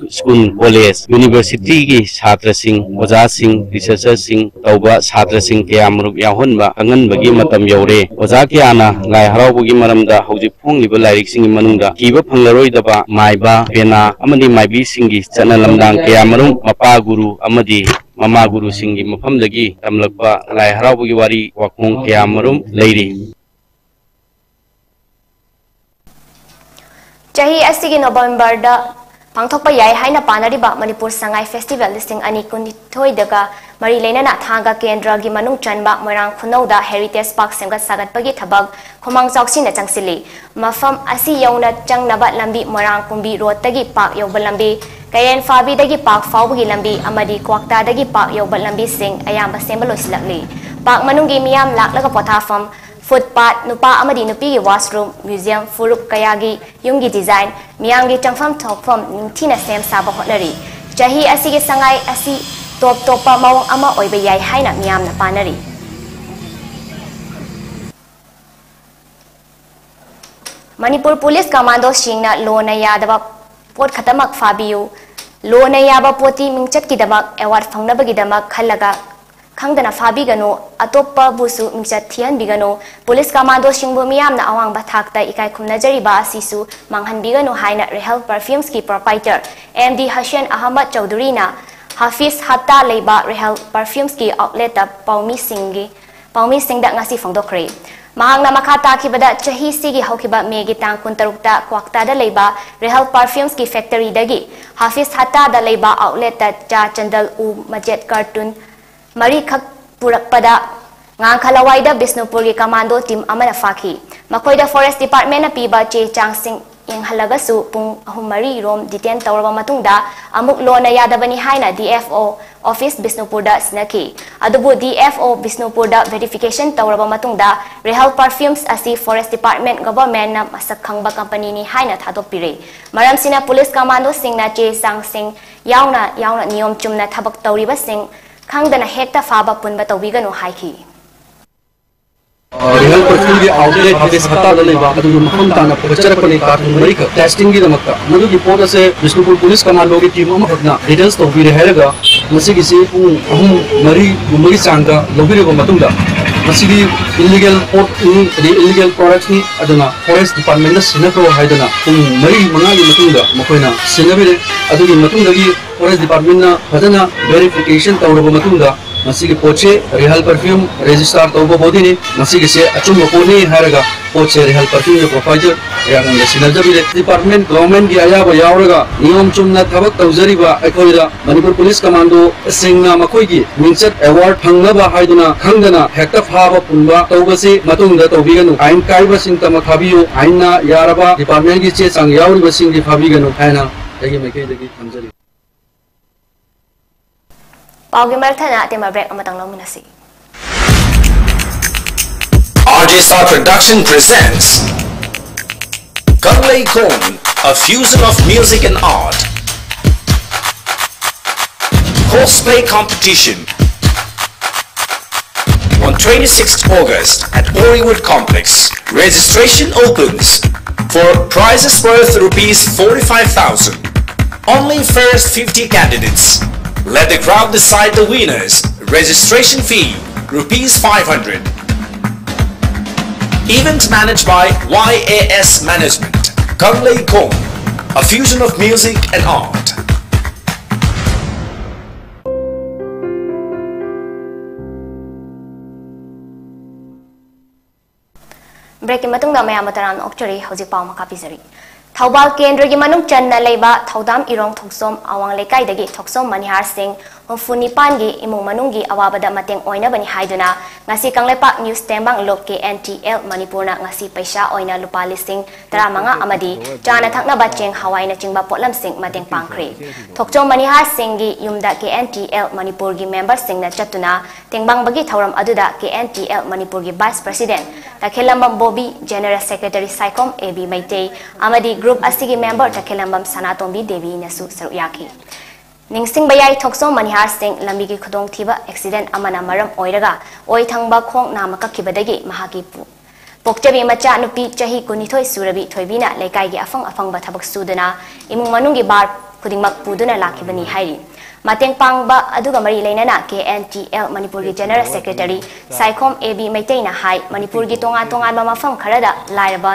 ꯁ꯭ꯀꯨꯜ, ꯀꯣꯂꯦꯖ, ꯌꯨꯅꯤꯚꯔꯁꯤꯇꯤꯒꯤ ꯁꯥꯇ꯭ꯔꯁꯤꯡ, ꯑꯣꯖꯥꯁꯤꯡ, ꯔꯤꯁꯔꯆꯔꯁꯤꯡ ꯇꯧꯕ ꯁꯥꯇ꯭ꯔꯁꯤꯡ ꯀꯌꯥ ꯃꯔꯨꯞ ꯌꯥꯎꯍꯟꯕ ꯈꯪꯍꯟꯕꯒꯤ ꯃꯇꯝ ꯌꯧꯔꯦ꯫ ꯑꯣꯖꯥ ꯀꯌꯥꯅ ꯂꯥꯏ ꯍꯔꯥꯎꯕꯒꯤ ꯃꯔꯝꯗ ꯍꯧꯖꯤꯛ ꯐꯣꯡꯂꯤꯕ ꯂꯥꯏꯔꯤꯛꯁꯤꯡꯒꯤ ꯃꯅꯨꯡꯗ ꯊꯤꯕ ꯐꯪꯂꯔꯣꯏꯗꯕ ꯃꯥꯏꯕ, ꯄꯦꯅꯥ ꯑꯃꯗꯤ ꯃꯥꯏꯕꯤꯁꯤꯡꯒꯤ ꯆꯠꯅ ꯂꯝꯗꯥꯡ ꯀꯌꯥ ꯃꯔꯨꯝ ꯃꯄꯥ ꯒꯨꯔꯨ ꯑꯃꯗꯤ ꯃꯃꯥ ꯒꯨꯔꯨꯁꯤꯡꯒꯤ ꯃꯐꯝꯗꯒꯤ ꯇꯝꯂꯛꯄ ꯂꯥꯏ ꯍꯔꯥꯎꯕꯒꯤ ꯋꯥꯔꯤ ꯋꯥꯈꯣꯡ ꯀꯌꯥ ꯃꯔꯨꯝ ꯂꯩꯔꯤ꯫ ꯆꯍꯤ ꯑꯁꯤꯒꯤ ꯅꯣꯕꯦꯝꯕꯔꯗ ꯄꯥꯡꯊꯣꯛꯄ ꯌꯥꯏ ꯍꯥꯏꯅ ꯄꯥꯅꯔꯤꯕ ꯃꯅꯤꯄꯨꯔ ꯁꯉꯥꯏ ꯐꯦꯁꯇꯤꯚꯦꯜ ꯂꯤꯁꯤꯡ ꯑꯅꯤ ꯀꯨꯟꯅꯤꯊꯣꯏꯗꯒ ꯃꯔꯤ ꯂꯩꯅꯅ ꯊꯥꯡꯒ ꯀꯦꯟꯗ꯭ꯔꯒꯤ ꯃꯅꯨꯡ ꯆꯟꯕ ꯃꯣꯏꯔꯥꯡ ꯈꯨꯅꯧꯗ ꯍꯦꯔꯤꯇꯦꯖ ꯄꯥꯔꯛ ꯁꯦꯝꯒꯠ ꯁꯥꯒꯠꯄꯒꯤ ꯊꯕꯛ ꯈꯨꯃꯥꯡ ꯆꯥꯎꯁꯤꯟꯅ ꯆꯪꯁꯤꯜꯂꯤ꯫ ꯃꯐꯝ ꯑꯁꯤ ꯌꯧꯅ ꯆꯪꯅꯕ ꯂꯝꯕꯤ ꯃꯣꯏꯔꯥꯡ ꯀꯨꯝꯕꯤ ꯔꯣꯗꯇꯒꯤ ꯄꯥꯔꯛ ꯌꯧꯕ ꯂꯝꯕꯤ, ꯀꯩꯔꯦꯟ ꯐꯥꯕꯤꯗꯒꯤ ꯄꯥꯔꯛ ꯐꯥꯎꯕꯒꯤ ꯂꯝꯕꯤ ꯑꯃꯗꯤ ꯀ꯭ꯋꯥꯛꯇꯥꯗꯒꯤ ꯄꯥꯔꯛ ꯌꯧꯕ ꯂꯝꯕꯤꯁꯤꯡ ꯑꯌꯥꯝꯕ ꯁꯦꯝꯕ ꯂꯣꯏꯁꯤꯜꯂꯛꯂꯤ꯫ ꯄꯥꯔꯛ ꯃꯅꯨꯡꯒꯤ ꯃꯤꯌꯥꯝ ꯂꯥꯛꯂꯒ ꯄꯣꯊꯥꯐꯝ, ꯐꯨꯠꯄꯥꯠ, ꯅꯨꯄꯥ ꯑꯃꯗꯤ ꯅꯨꯄꯤꯒꯤ ꯋꯥꯁꯔꯨꯝ, ꯃ꯭ꯌꯨꯖꯤꯌꯝ, ꯐꯨꯔꯨꯞ ꯀꯌꯥꯒꯤ ꯌꯨꯝꯒꯤ ꯗꯤꯖꯥꯏꯟ, ꯃꯤꯌꯥꯝꯒꯤ ꯆꯪꯐꯝ ꯊꯣꯛꯐꯝ ꯅꯤꯡꯊꯤꯅ ꯁꯦꯝ ꯁꯥꯕ ꯍꯣꯠꯅꯔꯤ꯫ ꯆꯍꯤ ꯑꯁꯤꯒꯤ ꯁꯉꯥꯏ ꯑꯁꯤ ꯇꯣꯞ ꯇꯣꯞꯄ ꯃꯑꯣꯡ ꯑꯃ ꯑꯣꯏꯕ ꯌꯥꯏ ꯍꯥꯏꯅ ꯃꯤꯌꯥꯝꯅ ꯄꯥꯅꯔꯤ꯫ ꯃꯅꯤꯄꯨꯔ ꯄꯨꯂꯤꯁ ꯀꯃꯥꯟꯗꯣꯁꯤꯡꯅ ꯂꯣꯅ ꯌꯥꯗꯕ ꯄꯣꯠ ꯈꯛꯇꯃꯛ ꯐꯥꯕꯤꯌꯨ, ꯂꯣꯅ ꯌꯥꯕ ꯄꯣꯠꯇꯤ ꯃꯤꯡꯆꯠꯀꯤꯗꯃꯛ, ꯑꯦꯋꯥꯔꯗ ꯐꯪꯅꯕꯒꯤꯗꯃꯛ ꯈꯜꯂꯒ ꯈꯪꯗꯅ ꯐꯥꯕꯤꯒꯅꯨ, ꯑꯇꯣꯞꯄꯕꯨꯁꯨ ꯃꯤꯡꯆꯠ ꯊꯤꯍꯟꯕꯤꯒꯅꯨ, ꯄꯨꯂꯤꯁ ꯀꯃꯥꯟꯗꯣꯁꯤꯡꯕꯨ ꯃꯤꯌꯥꯝꯅ ꯑꯋꯥꯡꯕ ꯊꯥꯛꯇ ꯏꯀꯥꯏ ꯈꯨꯝꯅꯖꯔꯤꯕ ꯑꯁꯤꯁꯨ ꯃꯥꯡꯍꯟꯕꯤꯒꯅꯨ ꯍꯥꯏꯅ ꯔꯦꯍꯜ ꯄꯔꯐ꯭ꯌꯨꯝꯁꯀꯤ ꯄ꯭ꯔꯣꯄꯥꯏꯇꯔ ꯑꯦꯝ ꯗꯤ ꯍꯁꯦꯟ ꯑꯍꯃꯗ ꯆꯧꯙꯨꯔꯤꯅ ꯍꯥꯐꯤꯖ ꯍꯠꯇꯥ ꯂꯩꯕ ꯔꯦꯍꯜ ꯄꯔꯐ꯭ꯌꯨꯝꯁꯀꯤ ꯑꯥꯎꯠꯂꯦꯠꯇ ꯄꯥꯎꯃꯤꯁꯤꯡꯒꯤ ꯄꯥꯎꯃꯤꯁꯤꯡꯗ ꯉꯁꯤ ꯐꯣꯡꯗꯣꯛꯈ꯭ꯔꯦ꯫ ꯃꯍꯥꯛꯅ ꯃꯈꯥ ꯇꯥꯈꯤꯕꯗ, ꯆꯍꯤꯁꯤꯒꯤ ꯍꯧꯈꯤꯕ ꯃꯦꯒꯤ ꯇꯥꯡ ꯀꯨꯟꯇꯔꯨꯛꯇ ꯀ꯭ꯋꯥꯛꯇꯥꯗ ꯂꯩꯕ ꯔꯦꯍꯜ ꯄꯔꯐ꯭ꯌꯨꯝꯁꯀꯤ ꯐꯦꯛꯇꯔꯤꯗꯒꯤ ꯍꯥꯐꯤꯖ ꯍꯠꯇꯥꯗ ꯂꯩꯕ ꯑꯥꯎꯠꯂꯦꯠꯇ ꯆꯥ ꯆꯟꯗꯜ ꯎ ꯃꯆꯦꯠ ꯀꯥꯔꯇꯨꯟ ꯃꯔꯤꯈꯛ ꯄꯨꯔꯛꯄꯗ ꯉꯥꯡꯈꯂꯋꯥꯏꯗ ꯕꯤꯁꯅꯨꯄꯨꯔꯒꯤ ꯀꯃꯥꯟꯗꯣ ꯇꯤꯝ ꯑꯃꯅ ꯐꯥꯈꯤ꯫ ꯃꯈꯣꯏꯗ ꯐꯣꯔꯦꯁ ꯗꯤꯄꯥꯔꯠꯃꯦꯟꯅ ꯄꯤꯕ ꯆꯦ ꯆꯥꯡꯁꯤꯡ ꯌꯦꯡꯍꯜꯂꯒꯁꯨ ꯄꯨꯡ ꯑꯍꯨꯝ ꯃꯔꯤ ꯔꯣꯝ ꯗꯤꯇꯦꯟ ꯇꯧꯔꯕ ꯃꯇꯨꯡꯗ ꯑꯃꯨꯛ ꯂꯣꯟꯅ ꯌꯥꯗꯕꯅꯤ ꯍꯥꯏꯅ ꯗꯤ ꯑꯦꯐ ꯑꯣ ꯑꯣꯐꯤꯁ ꯕꯤꯁꯅꯨꯄꯨꯔꯗ ꯁꯤꯟꯅꯈꯤ꯫ ꯑꯗꯨꯕꯨ ꯗꯤ ꯑꯦꯐ ꯑꯣ ꯕꯤꯁꯅꯨꯄꯨꯔꯗ ꯚꯦꯔꯤꯐꯤꯀꯦꯁꯟ ꯇꯧꯔꯕ ꯃꯇꯨꯡꯗ ꯔꯦꯍꯜ ꯄꯔꯐ꯭ꯌꯨꯝꯁ ꯑꯁꯤ ꯐꯣꯔꯦꯁ ꯗꯤꯄꯥꯔꯠꯃꯦꯟ ꯒꯚꯔꯟꯃꯦꯟꯠꯅ ꯃꯁꯛ ꯈꯪꯕ ꯀꯝꯄꯅꯤꯅꯤ ꯍꯥꯏꯅ ꯊꯥꯗꯣꯛꯄꯤꯔꯦ꯫ ꯃꯔꯝꯁꯤꯅ ꯄꯨꯂꯤꯁ ꯀꯃꯥꯟꯗꯣꯁꯤꯡꯅ ꯆꯦ ꯆꯥꯡꯁꯤꯡ ꯌꯥꯎꯅ ꯌꯥꯎꯅ ꯅꯤꯌꯣꯝ ꯆꯨꯝꯅ ꯊꯕꯛ ꯇꯧꯔꯤꯕꯁꯤꯡ ꯈꯪꯗꯅ ꯍꯦꯛꯇ ꯐꯥꯕ ꯄꯨꯟꯕ ꯇꯧꯕꯤꯒꯅꯨ ꯍꯥꯏꯈꯤ꯫ ꯔꯤꯍꯦꯜ ꯄꯔꯐ꯭ꯌꯨꯝꯒꯤ ꯑꯥꯎꯠꯂꯦꯠ ꯍꯤꯗꯦꯁ ꯍꯠꯇꯥꯗ ꯂꯩꯕ ꯑꯗꯨꯒꯤ ꯃꯐꯝ ꯇꯥꯅ ꯄꯨꯈꯠꯆꯔꯛꯄꯅꯤ ꯀꯥꯔꯇꯨꯟ ꯃꯔꯤꯈꯛ ꯇꯦꯁꯇꯤꯡꯒꯤꯗꯃꯛꯇ꯫ ꯃꯗꯨꯒꯤ ꯄꯣꯠ ꯑꯁꯦ ꯕꯤꯁꯅꯨꯄꯨꯔ ꯄꯨꯂꯤꯁ ꯀꯃꯥꯟꯗꯣꯒꯤ ꯇꯤꯝ ꯑꯃꯈꯛꯅ ꯗꯤꯇꯦꯜꯁ ꯇꯧꯕꯤꯔꯦ ꯍꯥꯏꯔꯒ ꯃꯁꯤꯒꯤꯁꯤ ꯄꯨꯡ ꯑꯍꯨꯝ ꯃꯔꯤꯒꯨꯝꯕꯒꯤ ꯆꯥꯡꯗ ꯂꯧꯕꯤꯔꯕ ꯃꯇꯨꯡꯗ ꯃꯁꯤꯗꯤ ꯏꯂꯤꯒꯦꯜ ꯄꯣꯠꯅꯤ, ꯑꯗꯩ ꯏꯂꯤꯒꯦꯜ ꯄ꯭ꯔꯣꯗꯛꯁꯅꯤ, ꯑꯗꯨꯅ ꯐꯣꯔꯦꯁ ꯗꯤꯄꯥꯔꯠꯃꯦꯟꯗ ꯁꯤꯟꯅꯈ꯭ꯔꯣ ꯍꯥꯏꯗꯅ ꯄꯨꯡ ꯃꯔꯤ ꯃꯉꯥꯒꯤ ꯃꯇꯨꯡꯗ ꯃꯈꯣꯏꯅ ꯁꯤꯟꯅꯕꯤꯔꯦ꯫ ꯑꯗꯨꯒꯤ ꯃꯇꯨꯡꯗꯒꯤ ꯐꯣꯔꯦꯁ ꯗꯤꯄꯥꯔꯠꯃꯦꯟꯅ ꯐꯖꯅ ꯚꯦꯔꯤꯐꯤꯀꯦꯁꯟ ꯇꯧꯔꯕ ꯃꯇꯨꯡꯗ ꯃꯁꯤꯒꯤ ꯄꯣꯠꯁꯤ ꯔꯤꯍꯥꯜ ꯄꯔꯐ꯭ꯌꯨꯝ ꯔꯦꯖꯤꯁꯇꯥꯔ ꯇꯧꯕ ꯕꯣꯗꯤꯅꯤ꯫ ꯃꯁꯤꯒꯤꯁꯦ ꯑꯆꯨꯝꯕ ꯄꯣꯠꯅꯤ ꯍꯥꯏꯔꯒ ꯄꯣꯠꯁꯦ ꯔꯤꯍꯥꯜ ꯄꯔꯐ꯭ꯌꯨꯝꯒꯤ ꯄ꯭ꯔꯣꯄꯥꯏꯇꯔ ꯌꯥꯔꯣꯡꯗ ꯁꯤꯟꯅꯖꯕꯤꯔꯦ꯫ ꯗꯤꯄꯥꯔꯠꯃꯦꯟ ꯒꯚꯔꯟꯃꯦꯟꯠꯀꯤ ꯑꯌꯥꯕ ꯌꯥꯎꯔꯒ ꯅꯤꯌꯣꯝ ꯆꯨꯝꯅ ꯊꯕꯛ ꯇꯧꯖꯔꯤꯕ ꯑꯩꯈꯣꯏꯗ ꯃꯅꯤꯄꯨꯔ ꯄꯨꯂꯤꯁ ꯀꯃꯥꯟꯗꯣꯁꯤꯡꯅ ꯃꯈꯣꯏꯒꯤ ꯃꯤꯡꯆꯠ ꯑꯦꯋꯥꯔꯗ ꯐꯪꯅꯕ ꯍꯥꯏꯗꯨꯅ ꯈꯪꯗꯅ ꯍꯦꯛꯇ ꯐꯥꯕ ꯄꯨꯟꯕ ꯇꯧꯕꯁꯤ ꯃꯇꯨꯡꯗ ꯇꯧꯕꯤꯒꯅꯨ꯫ ꯑꯥꯏꯟ ꯀꯥꯏꯕꯁꯤꯡꯇꯃꯛ ꯐꯥꯕꯤꯌꯨ꯫ ꯑꯥꯏꯟꯅ ꯌꯥꯔꯕ ꯗꯤꯄꯥꯔꯠꯃꯦꯟꯒꯤ ꯆꯦ ꯆꯥꯡ ꯌꯥꯎꯔꯤꯕꯁꯤꯡꯗꯤ ꯐꯥꯕꯤꯒꯅꯨ ꯍꯥꯏꯅ ꯑꯩꯒꯤ ꯃꯥꯏꯀꯩꯗꯒꯤ ꯊꯝꯖꯔꯤ꯫ ꯄꯥꯎꯒꯤ ꯃꯔꯛ ꯊꯠꯅ ꯑꯇꯦꯟꯕ ꯕ꯭ꯔꯦꯛ ꯑꯃꯇꯪ ꯂꯧꯃꯤꯟꯅꯁꯤ꯫ R J Star Production presents Kanglei Khon, a fusion of music and art. Cosplay competition on twenty-sixth August at Oriwood Complex. Registration opens for prizes worth rupees forty-five thousand. Only first fifty candidates. Let the crowd decide the winners. Registration fee, rupees five hundred. Event managed by Y A S Management. Kanglei Khon, a fusion of music and art. ꯕ꯭ꯔꯦꯛꯀꯤ ꯃꯇꯨꯡꯗ ꯃꯌꯥꯝꯕꯨ ꯇꯔꯥꯝꯅ ꯑꯣꯛꯆꯔꯤ꯫ ꯍꯧꯖꯤꯛ ꯄꯥꯎ ꯃꯈꯥ ꯄꯤꯖꯔꯤ꯫ ꯊꯧꯕꯥꯜ ꯀꯦꯟꯗ꯭ꯔꯒꯤ ꯃꯅꯨꯡ ꯆꯟꯅ ꯂꯩꯕ ꯊꯧꯗꯥꯝ ꯏꯔꯣꯡ ꯊꯣꯛꯆꯣꯝ ꯑꯋꯥꯡ ꯂꯩꯀꯥꯏꯗꯒꯤ ꯊꯣꯛꯆꯣꯝ ꯃꯅꯤꯍꯥꯔ ꯁꯤꯡ ꯍꯨꯝꯐꯨ ꯅꯤꯄꯥꯟꯒꯤ ꯏꯃꯨꯡ ꯃꯅꯨꯡꯒꯤ ꯑꯋꯥꯕꯗ ꯃꯇꯦꯡ ꯑꯣꯏꯅꯕꯅꯤ ꯍꯥꯏꯗꯨꯅ ꯉꯁꯤ ꯀꯪꯂꯩꯄꯥꯛ ꯅ꯭ꯌꯨꯁ ꯇꯦꯡꯕꯥꯡ ꯂꯣꯛ K N T L ꯃꯅꯤꯄꯨꯔꯅ ꯉꯁꯤ ꯄꯩꯁꯥ ꯑꯣꯏꯅ ꯂꯨꯄꯥ ꯂꯤꯁꯤꯡ ꯇꯔꯥꯃꯉꯥ ꯑꯃꯗꯤ ꯆꯥꯅ ꯊꯛꯅꯕ ꯆꯦꯡ ꯍꯋꯥꯏꯅꯆꯤꯡꯕ ꯄꯣꯠꯂꯝꯁꯤꯡ ꯃꯇꯦꯡ ꯄꯥꯡꯈ꯭ꯔꯦ꯫ ꯊꯣꯛꯆꯣꯝ ꯃꯅꯤꯍꯥꯔ ꯁꯤꯡꯒꯤ ꯌꯨꯝꯗ K N T L ꯃꯅꯤꯄꯨꯔꯒꯤ ꯃꯦꯝꯕꯔꯁꯤꯡꯅ ꯆꯠꯇꯨꯅ ꯇꯦꯡꯕꯥꯡꯕꯒꯤ ꯊꯧꯔꯝ ꯑꯗꯨꯗ K N T L ꯃꯅꯤꯄꯨꯔꯒꯤ ꯚꯥꯏꯁ ꯄ꯭ꯔꯁꯤꯗꯦꯟꯠ ꯇꯈꯦꯜꯂꯝꯕꯝ Bobby, general secretary Saikhom A B Meitei ꯑꯃꯗꯤ ꯒ꯭ꯔꯨꯞ ꯑꯁꯤꯒꯤ ꯃꯦꯝꯕꯔ ꯇꯈꯦꯜꯂꯝꯕꯝ ꯁꯅꯥꯇꯣꯝꯕꯤ ꯗꯦꯕꯤꯅꯁꯨ ꯁꯔꯨꯛ ꯌꯥꯈꯤ꯫ ꯅꯤꯡꯁꯤꯡꯕ ꯌꯥꯏ, ꯊꯣꯛꯆꯣꯝ ꯃꯅꯤꯍꯥꯔ ꯁꯤꯡ ꯂꯝꯕꯤꯒꯤ ꯈꯨꯗꯣꯡꯊꯤꯕ ꯑꯦꯛꯁꯤꯗꯦꯟ ꯑꯃꯅ ꯃꯔꯝ ꯑꯣꯏꯔꯒ ꯑꯣꯏ ꯊꯪꯕ ꯈꯣꯡ ꯅꯥꯝꯃ ꯀꯛꯈꯤꯕꯗꯒꯤ ꯃꯍꯥꯛꯀꯤ ꯄꯨ-, ꯄꯣꯛꯆꯕꯤ ꯃꯆꯥ ꯅꯨꯄꯤ ꯆꯍꯤ ꯀꯨꯟꯅꯤꯊꯣꯏ ꯁꯨꯔꯕꯤ ꯊꯣꯏꯕꯤꯅ ꯂꯩꯀꯥꯏꯒꯤ ꯑꯐꯪ ꯑꯐꯪꯕ ꯊꯕꯛ ꯁꯨꯗꯨꯅ ꯏꯃꯨꯡ ꯃꯅꯨꯡꯒꯤ ꯚꯥꯔ ꯈꯨꯗꯤꯡꯃꯛ ꯄꯨꯗꯨꯅ ꯂꯥꯛꯈꯤꯕꯅꯤ ꯍꯥꯏꯔꯤ꯫ ꯃꯇꯦꯡ ꯄꯥꯡꯕ ꯑꯗꯨꯒ ꯃꯔꯤ ꯂꯩꯅꯅ K N T L ꯃꯅꯤꯄꯨꯔꯒꯤ General Secretary Saikhom A B ꯃꯩꯇꯩꯅ ꯍꯥꯏ, ꯃꯅꯤꯄꯨꯔꯒꯤ ꯇꯣꯉꯥꯟ ꯇꯣꯉꯥꯟꯕ ꯃꯐꯝ ꯈꯔꯗ ꯂꯥꯏꯔꯕ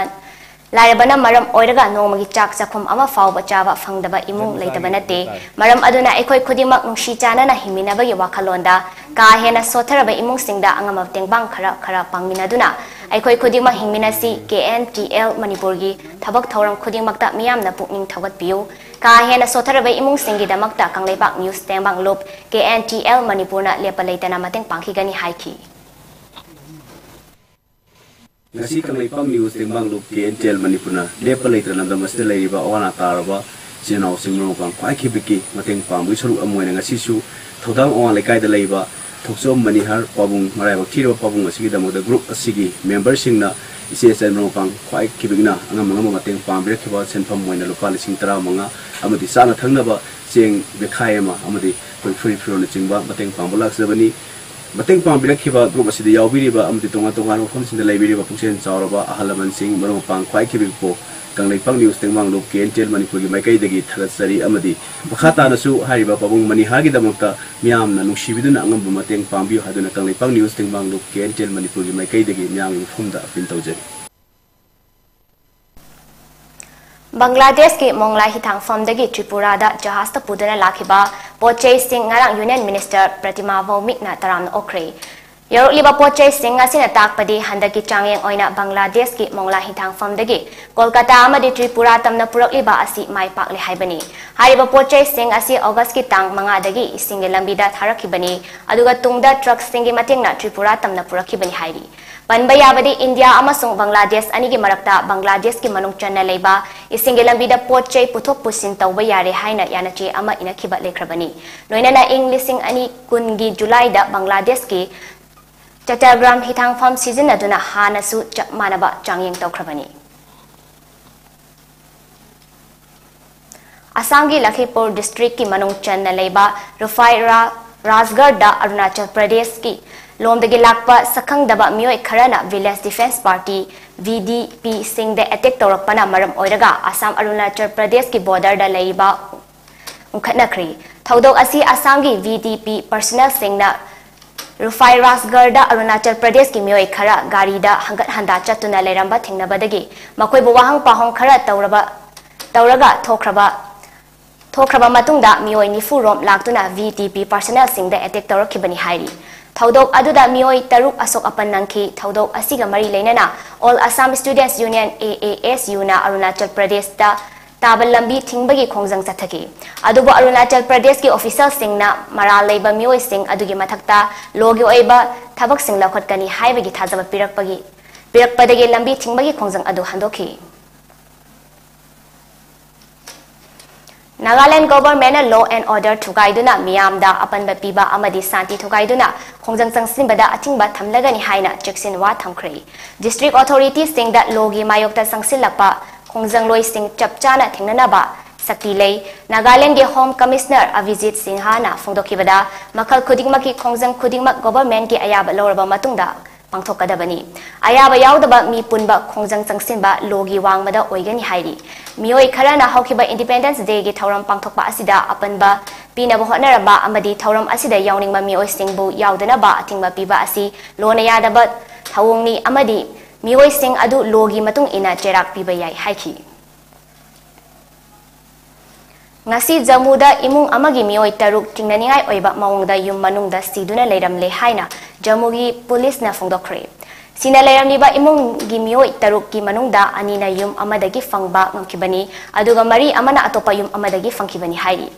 ꯂꯥꯏꯔꯕꯅ ꯃꯔꯝ ꯑꯣꯏꯔꯒ ꯅꯣꯡꯃꯒꯤ ꯆꯥꯛ ꯆꯥꯛꯈꯨꯝ ꯑꯃ ꯐꯥꯎꯕ ꯆꯥꯕ ꯐꯪꯗꯕ ꯏꯃꯨꯡ ꯂꯩꯇꯕ ꯅꯠꯇꯦ꯫ ꯃꯔꯝ ꯑꯗꯨꯅ ꯑꯩꯈꯣꯏ ꯈꯨꯗꯤꯡꯃꯛ ꯅꯨꯡꯁꯤ ꯆꯥꯟꯅꯅ ꯍꯤꯡꯃꯤꯟꯅꯕꯒꯤ ꯋꯥꯈꯜꯂꯣꯟꯗ ꯀꯥ ꯍꯦꯟꯅ ꯁꯣꯠꯊꯔꯕ ꯏꯃꯨꯡꯁꯤꯡꯗ ꯑꯉꯝꯕ ꯃꯇꯦꯡ ꯄꯥꯡ ꯈꯔ ꯈꯔ ꯄꯥꯡꯃꯤꯟꯅꯗꯨꯅ ꯑꯩꯈꯣꯏ ꯈꯨꯗꯤꯡꯃꯛ ꯍꯤꯡꯃꯤꯟꯅꯁꯤ꯫ K N T L ꯃꯅꯤꯄꯨꯔꯒꯤ ꯊꯕꯛ ꯊꯧꯔꯝ ꯈꯨꯗꯤꯡꯃꯛꯇ ꯃꯤꯌꯥꯝꯅ ꯄꯨꯛꯅꯤꯡ ꯊꯧꯒꯠꯄꯤꯌꯨ꯫ ꯀꯥ ꯍꯦꯟꯅ ꯁꯣꯠꯊꯔꯕ ꯏꯃꯨꯡꯁꯤꯡꯒꯤꯗꯃꯛꯇ ꯀꯪꯂꯩꯄꯥꯛ ꯅ꯭ꯌꯨꯁ ꯇꯦꯡꯕꯥꯡ ꯂꯨꯞ K N T L ꯃꯅꯤꯄꯨꯔꯅ ꯂꯦꯞꯄ ꯂꯩꯇꯅ ꯃꯇꯦꯡ ꯄꯥꯡꯈꯤꯒꯅꯤ ꯍꯥꯏꯈꯤ꯫ ꯉꯁꯤ ꯀꯪꯂꯩꯄꯥꯛ ꯅ꯭ꯌꯨꯁ ꯇꯦꯡꯕꯥꯡ ꯂꯨꯞ K N T L ꯃꯅꯤꯄꯨꯔꯅ ꯂꯦꯞꯄ ꯂꯩꯇꯅ ꯂꯝꯗꯝ ꯑꯁꯤꯗ ꯂꯩꯔꯤꯕ ꯑꯋꯥ ꯑꯅꯥ ꯇꯥꯔꯕ ꯏꯆꯤꯜ ꯏꯅꯥꯎꯁꯤꯡ ꯃꯔꯨꯞ ꯃꯄꯥꯡ ꯈ꯭ꯋꯥꯏ ꯈꯤꯕꯤꯛꯀꯤ ꯃꯇꯦꯡ ꯄꯥꯡꯕꯒꯤ ꯁꯔꯨꯛ ꯑꯃ ꯑꯣꯏꯅ ꯉꯁꯤꯁꯨ ꯊꯧꯗꯥꯝ ꯑꯋꯥꯡ ꯂꯩꯀꯥꯏꯗ ꯂꯩꯕ ꯊꯣꯛꯆꯣꯝ ꯃꯅꯤꯍꯔ ꯄꯥꯕꯨꯡ, ꯃꯔꯥꯏꯕꯛ ꯊꯤꯔꯕ ꯄꯥꯕꯨꯡ ꯑꯁꯤꯒꯤꯗꯃꯛꯇ ꯒ꯭ꯔꯨꯞ ꯑꯁꯤꯒꯤ ꯃꯦꯝꯕꯔꯁꯤꯡꯅ ꯏꯆꯦ ꯏꯆꯜ ꯃꯔꯨꯞ ꯃꯄꯥꯡ ꯈ꯭ꯋꯥꯏ ꯈꯤꯕꯤꯛꯅ ꯑꯉꯝ ꯑꯉꯝꯕ ꯃꯇꯦꯡ ꯄꯥꯡꯕꯤꯔꯛꯈꯤꯕ ꯁꯦꯟꯐꯝ ꯑꯣꯏꯅ ꯂꯨꯄꯥ ꯂꯤꯁꯤꯡ ꯇꯔꯥꯃꯉꯥ ꯑꯃꯗꯤ ꯆꯥꯅ ꯊꯛꯅꯕ ꯆꯦꯡ ꯕꯦꯈꯥꯏ ꯑꯃ ꯑꯃꯗꯤ ꯑꯩꯈꯣꯏ ꯐꯨꯔꯤꯠ ꯐꯤꯔꯣꯜꯅꯆꯤꯡꯕ ꯃꯇꯦꯡ ꯄꯥꯡꯕ ꯂꯥꯛꯆꯕꯅꯤ꯫ ꯃꯇꯦꯡ ꯄꯥꯡꯕꯤꯔꯛꯈꯤꯕ ꯒ꯭ꯔꯨꯞ ꯑꯁꯤꯗ ꯌꯥꯎꯕꯤꯔꯤꯕ ꯑꯃꯗꯤ ꯇꯣꯉꯥꯟ ꯇꯣꯉꯥꯟꯕ ꯃꯐꯝꯁꯤꯡꯗ ꯂꯩꯕꯤꯔꯤꯕ ꯄꯨꯛꯆꯦꯜ ꯆꯥꯎꯔꯕ ꯑꯍꯜ ꯂꯃꯟꯁꯤꯡ, ꯃꯔꯨꯞ ꯃꯄꯥꯡ ꯈ꯭ꯋꯥꯏ ꯈꯤꯕꯤꯛꯄꯨ ꯀꯪꯂꯩꯄꯥꯛ ꯅ꯭ꯌꯨꯁ ꯇꯦꯡꯕꯥꯡ ꯂꯨꯞ K N T L ꯃꯅꯤꯄꯨꯔꯒꯤ ꯃꯥꯏꯀꯩꯗꯒꯤ ꯊꯥꯒꯠꯆꯔꯤ ꯑꯃꯗꯤ ꯃꯈꯥ ꯇꯥꯅꯁꯨ ꯍꯥꯏꯔꯤꯕ ꯄꯥꯕꯨꯡ ꯃꯅꯤꯍꯥꯔꯒꯤꯗꯃꯛꯇ ꯃꯤꯌꯥꯝꯅ ꯅꯨꯡꯁꯤꯕꯤꯗꯨꯅ ꯑꯉꯝꯕ ꯃꯇꯦꯡ ꯄꯥꯡꯕꯤꯌꯨ ꯍꯥꯏꯗꯨꯅ ꯀꯪꯂꯩꯄꯥꯛ ꯅ꯭ꯌꯨꯁ ꯇꯦꯡꯕꯥꯡ ꯂꯨꯞ K N T L ꯃꯅꯤꯄꯨꯔꯒꯤ ꯃꯥꯏꯀꯩꯗꯒꯤ ꯃꯤꯌꯥꯝꯒꯤ ꯃꯐꯝꯗ ꯑꯄꯤꯜ ꯇꯧꯖꯔꯤ꯫ ꯕꯪꯒ꯭ꯂꯥꯗꯦꯁꯀꯤ ꯃꯣꯡꯂꯥ ꯍꯤꯊꯥꯡꯐꯝꯗꯒꯤ ꯇ꯭ꯔꯤꯄꯨꯔꯥꯗ ꯖꯍꯥꯖꯇ ꯄꯨꯗꯨꯅ ꯂꯥꯛꯈꯤꯕ ꯄꯣꯠ ꯆꯩꯁꯤꯡ ꯉꯔꯥꯡ ꯌꯨꯅꯤꯌꯟ ꯃꯤꯅꯤꯁꯇꯔ ꯄ꯭ꯔꯇꯤꯃꯥ ꯚꯧꯃꯤꯛꯅ ꯇꯔꯥꯝꯅ ꯑꯣꯛꯈ꯭ꯔꯦ꯫ ꯌꯧꯔꯛꯂꯤꯕ ꯄꯣꯠ ꯆꯩꯁꯤꯡ ꯑꯁꯤꯅ ꯇꯥꯛꯄꯗꯤ ꯍꯟꯗꯛꯀꯤ ꯆꯥꯡꯌꯦꯡ ꯑꯣꯏꯅ ꯕꯪꯒ꯭ꯂꯥꯗꯦꯁꯀꯤ ꯃꯣꯡꯂꯥ ꯍꯤꯊꯥꯡꯐꯝꯗꯒꯤ ꯀꯣꯜꯀꯇꯥ ꯑꯃꯗꯤ ꯇ꯭ꯔꯤꯄꯨꯔꯥ ꯇꯝꯅ ꯄꯨꯔꯛꯂꯤꯕ ꯑꯁꯤ ꯃꯥꯏ ꯄꯥꯛꯂꯦ ꯍꯥꯏꯕꯅꯤ꯫ ꯍꯥꯏꯔꯤꯕ ꯄꯣꯠ ꯆꯩꯁꯤꯡ ꯑꯁꯤ ꯑꯣꯒꯁꯀꯤ ꯇꯥꯡ ꯃꯉꯥꯗꯒꯤ ꯏꯁꯤꯡꯒꯤ ꯂꯝꯕꯤꯗ ꯊꯥꯔꯛꯈꯤꯕꯅꯤ, ꯑꯗꯨꯒ ꯇꯨꯡꯗ ꯇ꯭ꯔꯛꯁꯤꯡꯒꯤ ꯃꯇꯦꯡꯅ ꯇ꯭ꯔꯤꯄꯨꯔꯥ ꯇꯝꯅ ꯄꯨꯔꯛꯈꯤꯕꯅꯤ ꯍꯥꯏꯔꯤ꯫ ꯄꯟꯕ ꯌꯥꯕꯗꯤ, ꯏꯟꯗꯤꯌꯥ ꯑꯃꯁꯨꯡ ꯕꯪꯒ꯭ꯂꯥꯗꯦꯁ ꯑꯅꯤꯒꯤ ꯃꯔꯛꯇ ꯕꯪꯒ꯭ꯂꯥꯗꯦꯁꯀꯤ ꯃꯅꯨꯡ ꯆꯟꯅ ꯂꯩꯕ ꯏꯁꯤꯡꯒꯤ ꯂꯝꯕꯤꯗ ꯄꯣꯠ ꯆꯩ ꯄꯨꯊꯣꯛ ꯄꯨꯁꯤꯟ ꯇꯧꯕ ꯌꯥꯔꯦ ꯍꯥꯏꯅ ꯌꯥꯅꯆꯦ ꯑꯃ ꯏꯅꯈꯤꯕ ꯂꯩꯈ꯭ꯔꯕꯅꯤ꯫ ꯂꯣꯏꯅꯅ ꯏꯪ ꯂꯤꯁꯤꯡ ꯑꯅꯤ ꯀꯨꯟꯒꯤ ꯖꯨꯂꯥꯏꯗ ꯕꯪꯒ꯭ꯂꯥꯗꯦꯁꯀꯤ ꯆꯇ꯭ꯔꯒ꯭ꯔꯥꯝ ꯍꯤꯊꯥꯡꯐꯝ ꯁꯤꯖꯤꯟꯅꯗꯨꯅ ꯍꯥꯟꯅꯁꯨ ꯆꯞ ꯃꯥꯟꯅꯕ ꯆꯥꯡꯌꯦꯡ ꯇꯧꯈ꯭ꯔꯕꯅꯤ꯫ ꯑꯁꯥꯝꯒꯤ ꯂꯈꯤꯄꯨꯔ ꯗꯤꯁꯇ꯭ꯔꯤꯛꯀꯤ ꯃꯅꯨꯡ ꯆꯟꯅ ꯂꯩꯕ ꯔꯨꯐꯥꯏꯔꯥ ꯔꯥꯖꯒꯔꯗ ꯑꯔꯨꯅꯥꯆꯜ ꯄ꯭ꯔꯗꯦꯁꯀꯤ ꯂꯣꯝꯗꯒꯤ ꯂꯥꯛꯄ ꯁꯛꯈꯪꯗꯕ ꯃꯤꯑꯣꯏ ꯈꯔꯅ ꯚꯤꯂꯦꯖ ꯗꯤꯐꯦꯟꯁ ꯄꯥꯔꯇꯤ, ꯚꯤ ꯗꯤ ꯄꯤ, ꯁꯤꯡꯗ ꯑꯦꯇꯦꯛ ꯇꯧꯔꯛꯄꯅ ꯃꯔꯝ ꯑꯣꯏꯔꯒ ꯑꯁꯥꯝ ꯑꯔꯨꯅꯥꯆꯜ ꯄ꯭ꯔꯗꯦꯁꯀꯤ ꯕꯣꯔꯗꯔꯗ ꯂꯩꯔꯤꯕ ꯎꯪꯈꯠꯅꯈ꯭ꯔꯤ꯫ ꯊꯧꯗꯣꯛ ꯑꯁꯤ ꯑꯁꯥꯝꯒꯤ ꯚꯤ ꯗꯤ ꯄꯤ ꯄꯔꯁꯅꯦꯜꯁꯤꯡꯅ ꯔꯨꯐꯥꯏ ꯔꯥꯖꯒꯔꯗ ꯑꯔꯨꯅꯥꯆꯜ ꯄ꯭ꯔꯗꯦꯁꯀꯤ ꯃꯤꯑꯣꯏ ꯈꯔ ꯒꯥꯔꯤꯗ ꯍꯪꯒꯠ ꯍꯟꯗꯥ ꯆꯠꯇꯨꯅ ꯂꯩꯔꯝꯕ ꯊꯦꯡꯅꯕꯗꯒꯤ ꯃꯈꯣꯏꯕꯨ ꯋꯥꯍꯪ ꯄꯥꯎꯍꯪ ꯈꯔ ꯇꯧꯔꯕ, ꯇꯧꯔꯒ ꯊꯣꯛꯈ꯭ꯔꯕ, ꯊꯣꯛꯈ꯭ꯔꯕ ꯃꯇꯨꯡꯗ ꯃꯤꯑꯣꯏ ꯅꯤꯐꯨ ꯔꯣꯝ ꯂꯥꯛꯇꯨꯅ ꯚꯤ ꯗꯤ ꯄꯤ ꯄꯔꯁꯅꯦꯜꯁꯤꯡꯗ ꯑꯦꯇꯦꯛ ꯇꯧꯔꯛꯈꯤꯕꯅꯤ ꯍꯥꯏꯔꯤ꯫ ꯊꯧꯗꯣꯛ ꯑꯗꯨꯗ ꯃꯤꯑꯣꯏ ꯇꯔꯨꯛ ꯑꯁꯣꯛ ꯑꯄꯟ ꯅꯪꯈꯤ꯫ ꯊꯧꯗꯣꯛ ꯑꯁꯤꯒ ꯃꯔꯤ ꯂꯩꯅꯅ All Assam Students Union, A A S ꯌꯨꯅ Arunachal ꯄ꯭ꯔꯗꯦꯁꯇ ꯇꯥꯕ ꯂꯝꯕꯤ ꯊꯤꯡꯕꯒꯤ ꯈꯣꯡꯖꯪ ꯆꯠꯊꯈꯤ꯫ ꯑꯗꯨꯕꯨ ꯑꯔꯨꯅꯥꯆꯜ ꯄ꯭ꯔꯗꯦꯁꯀꯤ ꯑꯣꯐꯤꯁꯤꯌꯦꯜꯁꯤꯡꯅ ꯃꯔꯥꯜ ꯂꯩꯕ ꯃꯤꯑꯣꯏꯁꯤꯡ ꯑꯗꯨꯒꯤ ꯃꯊꯛꯇ ꯂꯣꯒꯤ ꯑꯣꯏꯕ ꯊꯕꯛꯁꯤꯡ ꯂꯧꯈꯠꯀꯅꯤ ꯍꯥꯏꯕꯒꯤ ꯊꯥꯖꯕ ꯄꯤꯔꯛꯄꯒꯤ, ꯄꯤꯔꯛꯄꯗꯒꯤ ꯂꯝꯕꯤ ꯊꯤꯡꯕꯒꯤ ꯈꯣꯡꯖꯪ ꯑꯗꯨ ꯍꯟꯗꯣꯛꯈꯤ꯫ ꯅꯥꯒꯥꯂꯦꯟ ꯒꯣꯚꯔꯟꯃꯦꯟꯠꯅ law and order ꯊꯨꯒꯥꯏꯗꯨꯅ ꯃꯤꯌꯥꯝꯗ ꯑꯄꯟꯕ ꯄꯤꯕ ꯑꯃꯗꯤ ꯁꯥꯟꯇꯤ ꯊꯨꯒꯥꯏꯗꯨꯅ ꯈꯣꯡꯖꯪ ꯆꯪꯁꯤꯟꯕꯗ ꯑꯊꯤꯡꯕ ꯊꯝꯂꯒꯅꯤ ꯍꯥꯏꯅ ꯆꯦꯛꯁꯤꯟ ꯋꯥ ꯊꯝꯈ꯭ꯔꯦ꯫ ꯗꯤꯁꯇ꯭ꯔꯤꯛ ꯑꯣꯊꯣꯔꯤꯇꯤꯁꯤꯡꯗ ꯂꯣꯒꯤ ꯃꯥꯌꯣꯛꯇ ꯆꯪꯁꯤꯜꯂꯛꯄ ꯈꯣꯡꯖꯪꯂꯣꯏꯁꯤꯡ ꯆꯞ ꯆꯥꯅ ꯊꯦꯡꯅꯅꯕ ꯁꯛꯇꯤ ꯂꯩ꯫ ꯅꯥꯒꯥꯂꯦꯟꯒꯤ ꯍꯣꯝ ꯀꯃꯤꯁꯅꯔ ꯑꯚꯤꯖꯤꯠ ꯁꯤꯡꯍꯅ ꯐꯣꯡꯗꯣꯛꯈꯤꯕꯗ, ꯃꯈꯜ ꯈꯨꯗꯤꯡꯃꯛꯀꯤ ꯈꯣꯡꯖꯪ ꯈꯨꯗꯤꯡꯃꯛ ꯒꯣꯚꯔꯟꯃꯦꯟꯠꯀꯤ ꯑꯌꯥꯕ ꯂꯧꯔꯕ ꯃꯇꯨꯡꯗ ꯄꯥꯡꯊꯣꯛꯀꯗꯕꯅꯤ꯫ ꯑꯌꯥꯕ ꯌꯥꯎꯗꯕ ꯃꯤ ꯄꯨꯟꯕ ꯈꯣꯡꯖꯪ ꯆꯪꯁꯤꯟꯕ ꯂꯣꯒꯤ ꯋꯥꯡꯃꯗ ꯑꯣꯏꯒꯅꯤ ꯍꯥꯏꯔꯤ꯫ ꯃꯤꯑꯣꯏ ꯈꯔꯅ ꯍꯧꯈꯤꯕ ꯏꯟꯗꯤꯄꯦꯟꯗꯦꯟꯁ ꯗꯦꯒꯤ ꯊꯧꯔꯝ ꯄꯥꯡꯊꯣꯛꯄ ꯑꯁꯤꯗ ꯑꯄꯟꯕ ꯄꯤꯅꯕ ꯍꯣꯠꯅꯔꯝꯕ ꯑꯃꯗꯤ ꯊꯧꯔꯝ ꯑꯁꯤꯗ ꯌꯥꯎꯅꯤꯡꯕ ꯃꯤꯑꯣꯏꯁꯤꯡꯕꯨ ꯌꯥꯎꯗꯅꯕ ꯑꯊꯤꯡꯕ ꯄꯤꯕ ꯑꯁꯤ ꯂꯣꯅ ꯌꯥꯗꯕ ꯊꯧꯑꯣꯡꯅꯤ ꯑꯃꯗꯤ ꯃꯤꯑꯣꯏꯁꯤꯡ ꯑꯗꯨ ꯂꯣꯒꯤ ꯃꯇꯨꯡ ꯏꯟꯅ ꯆꯩꯔꯥꯛ ꯄꯤꯕ ꯌꯥꯏ ꯍꯥꯏꯈꯤ꯫ ꯉꯁꯤ ꯖꯝꯃꯨꯗ ꯏꯃꯨꯡ ꯑꯃꯒꯤ ꯃꯤꯑꯣꯏ ꯇꯔꯨꯛ ꯆꯤꯡꯅꯅꯤꯡꯉꯥꯏ ꯑꯣꯏꯕ ꯃꯑꯣꯡꯗ ꯌꯨꯝ ꯃꯅꯨꯡꯗ ꯁꯤꯗꯨꯅ ꯂꯩꯔꯝꯂꯦ ꯍꯥꯏꯅ ꯖꯝꯃꯨꯒꯤ ꯄꯨꯂꯤꯁꯅ ꯐꯣꯡꯗꯣꯛꯈ꯭ꯔꯦ꯫ ꯁꯤꯅ ꯂꯩꯔꯝꯂꯤꯕ ꯏꯃꯨꯡꯒꯤ ꯃꯤꯑꯣꯏ ꯇꯔꯨꯛꯀꯤ ꯃꯅꯨꯡꯗ ꯑꯅꯤꯅ ꯌꯨꯝ ꯑꯃꯗꯒꯤ ꯐꯪꯕ ꯉꯝꯈꯤꯕꯅꯤ, ꯑꯗꯨꯒ ꯃꯔꯤ ꯑꯃꯅ ꯑꯇꯣꯞꯄ ꯌꯨꯝ ꯑꯃꯗꯒꯤ ꯐꯪꯈꯤꯕꯅꯤ ꯍꯥꯏꯔꯤ꯫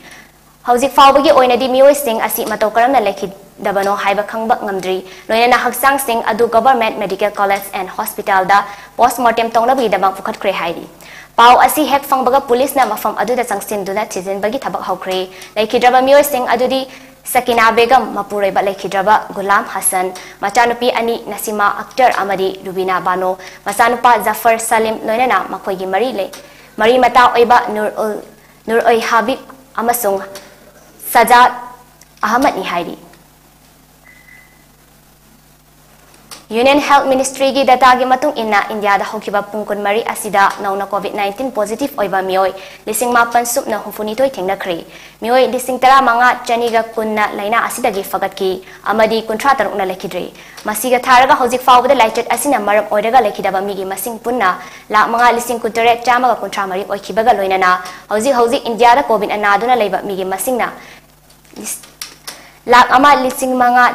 ꯍꯧꯖꯤꯛ ꯐꯥꯎꯕꯒꯤ ꯑꯣꯏꯅꯗꯤ ꯃꯤꯑꯣꯏꯁꯤꯡ ꯑꯁꯤ ꯃꯇꯧ ꯀꯔꯝꯅ ꯂꯩꯈꯤꯗꯕꯅꯣ ꯍꯥꯏꯕ ꯈꯪꯕ ꯉꯝꯗ꯭ꯔꯤ꯫ ꯂꯣꯏꯅꯅ ꯍꯛꯆꯥꯡꯁꯤꯡ ꯑꯗꯨ Government Medical College and Hospitalꯗ post mortem ꯇꯧꯅꯕꯒꯤꯗꯃꯛ ꯄꯨꯈꯠꯈ꯭ꯔꯦ ꯍꯥꯏꯔꯤ꯫ ꯄꯥꯎ ꯑꯁꯤ ꯍꯦꯛ ꯐꯪꯕꯒ ꯄꯨꯂꯤꯁꯅ ꯃꯐꯝ ꯑꯗꯨꯗ ꯆꯪꯁꯤꯟꯗꯨꯅ ꯊꯤꯖꯤꯟꯕꯒꯤ ꯊꯕꯛ ꯍꯧꯈ꯭ꯔꯦ꯫ ꯂꯩꯈꯤꯗ꯭ꯔꯕ ꯃꯤꯑꯣꯏꯁꯤꯡ ꯑꯗꯨꯗꯤ ꯁꯀꯤꯅꯥ ꯕꯦꯒꯝ, ꯃꯄꯨꯔꯣꯏꯕ ꯂꯩꯈꯤꯗ꯭ꯔꯕ ꯒꯨꯂꯥꯝ ꯍꯁꯟ, ꯃꯆꯥꯅꯨꯄꯤ ꯑꯅꯤ ꯅꯁꯤꯃꯥ ꯑꯛꯇꯔ ꯑꯃꯗꯤ ꯔꯨꯕꯤꯅꯥ ꯕꯥꯅꯣ, ꯃꯆꯥꯅꯨꯄꯥ ꯖꯐꯔ ꯁꯂꯤꯝ, ꯂꯣꯏꯅꯅ ꯃꯈꯣꯏꯒꯤ ꯃꯔꯤ ꯂꯩ-, ꯃꯔꯤ ꯃꯇꯥ ꯑꯣꯏꯕ ꯅꯨꯔ ꯎꯜ ꯅꯨꯔ-ꯑꯣꯏ ꯍꯥꯕꯤꯕ ꯑꯃꯁꯨꯡ ꯁꯖꯥꯗ ꯑꯍꯃꯗꯅꯤ ꯍꯥꯏꯔꯤ꯫ Union Health Ministryꯒꯤ dataꯒꯤ ꯃꯇꯨꯡ ꯏꯟꯅ, ꯏꯟꯗꯤꯌꯥꯗ ꯍꯧꯈꯤꯕ ꯄꯨꯡ ꯀꯨꯟꯃꯔꯤ ꯑꯁꯤꯗ ꯅꯧꯅ COVID nineteen positive ꯑꯣꯏꯕ ꯃꯤꯑꯣꯏ ꯂꯤꯁꯤꯡ ꯃꯥꯄꯟ ꯁꯨꯞꯅ ꯍꯨꯝꯐꯨꯅꯤꯊꯣꯏ ꯊꯦꯡꯅꯈ꯭ꯔꯦ꯫ ꯃꯤꯑꯣꯏ ꯂꯤꯁꯤꯡ ꯇꯔꯥꯃꯉꯥ ꯆꯅꯤꯒ ꯀꯨꯟꯅ ꯂꯥꯏꯅꯥ ꯑꯁꯤꯗꯒꯤ ꯐꯒꯠꯈꯤ ꯑꯃꯗꯤ ꯀꯨꯟꯊ꯭ꯔꯥ ꯇꯔꯨꯛꯅ ꯂꯩꯈꯤꯗ꯭ꯔꯦ꯫ ꯃꯁꯤꯒ ꯊꯥꯔꯒ ꯍꯧꯖꯤꯛ ꯐꯥꯎꯕꯗ ꯂꯥꯏꯆꯠ ꯑꯁꯤꯅ ꯃꯔꯝ ꯑꯣꯏꯔꯒ ꯂꯩꯈꯤꯗꯕ ꯃꯤꯒꯤ ꯃꯁꯤꯡ ꯄꯨꯟꯅ ꯂꯥꯈ ꯃꯉꯥ ꯂꯤꯁꯤꯡ ꯀꯨꯟꯇꯔꯦꯠ ꯆꯥꯝꯃꯒ ꯀꯨꯟꯊ꯭ꯔꯥ ꯃꯔꯤ ꯑꯣꯏꯈꯤꯕꯒ ꯂꯣꯏꯅꯅ, ꯍꯧꯖꯤꯛ ꯍꯧꯖꯤꯛ ꯏꯟꯗꯤꯌꯥꯗ COVID ꯅꯥꯗꯨꯅ ꯂꯩꯕ ꯃꯤꯒꯤ ꯃꯁꯤꯡꯅ ꯂꯥꯈ ꯑꯃ ꯂꯤꯁꯤꯡ ꯃꯉꯥ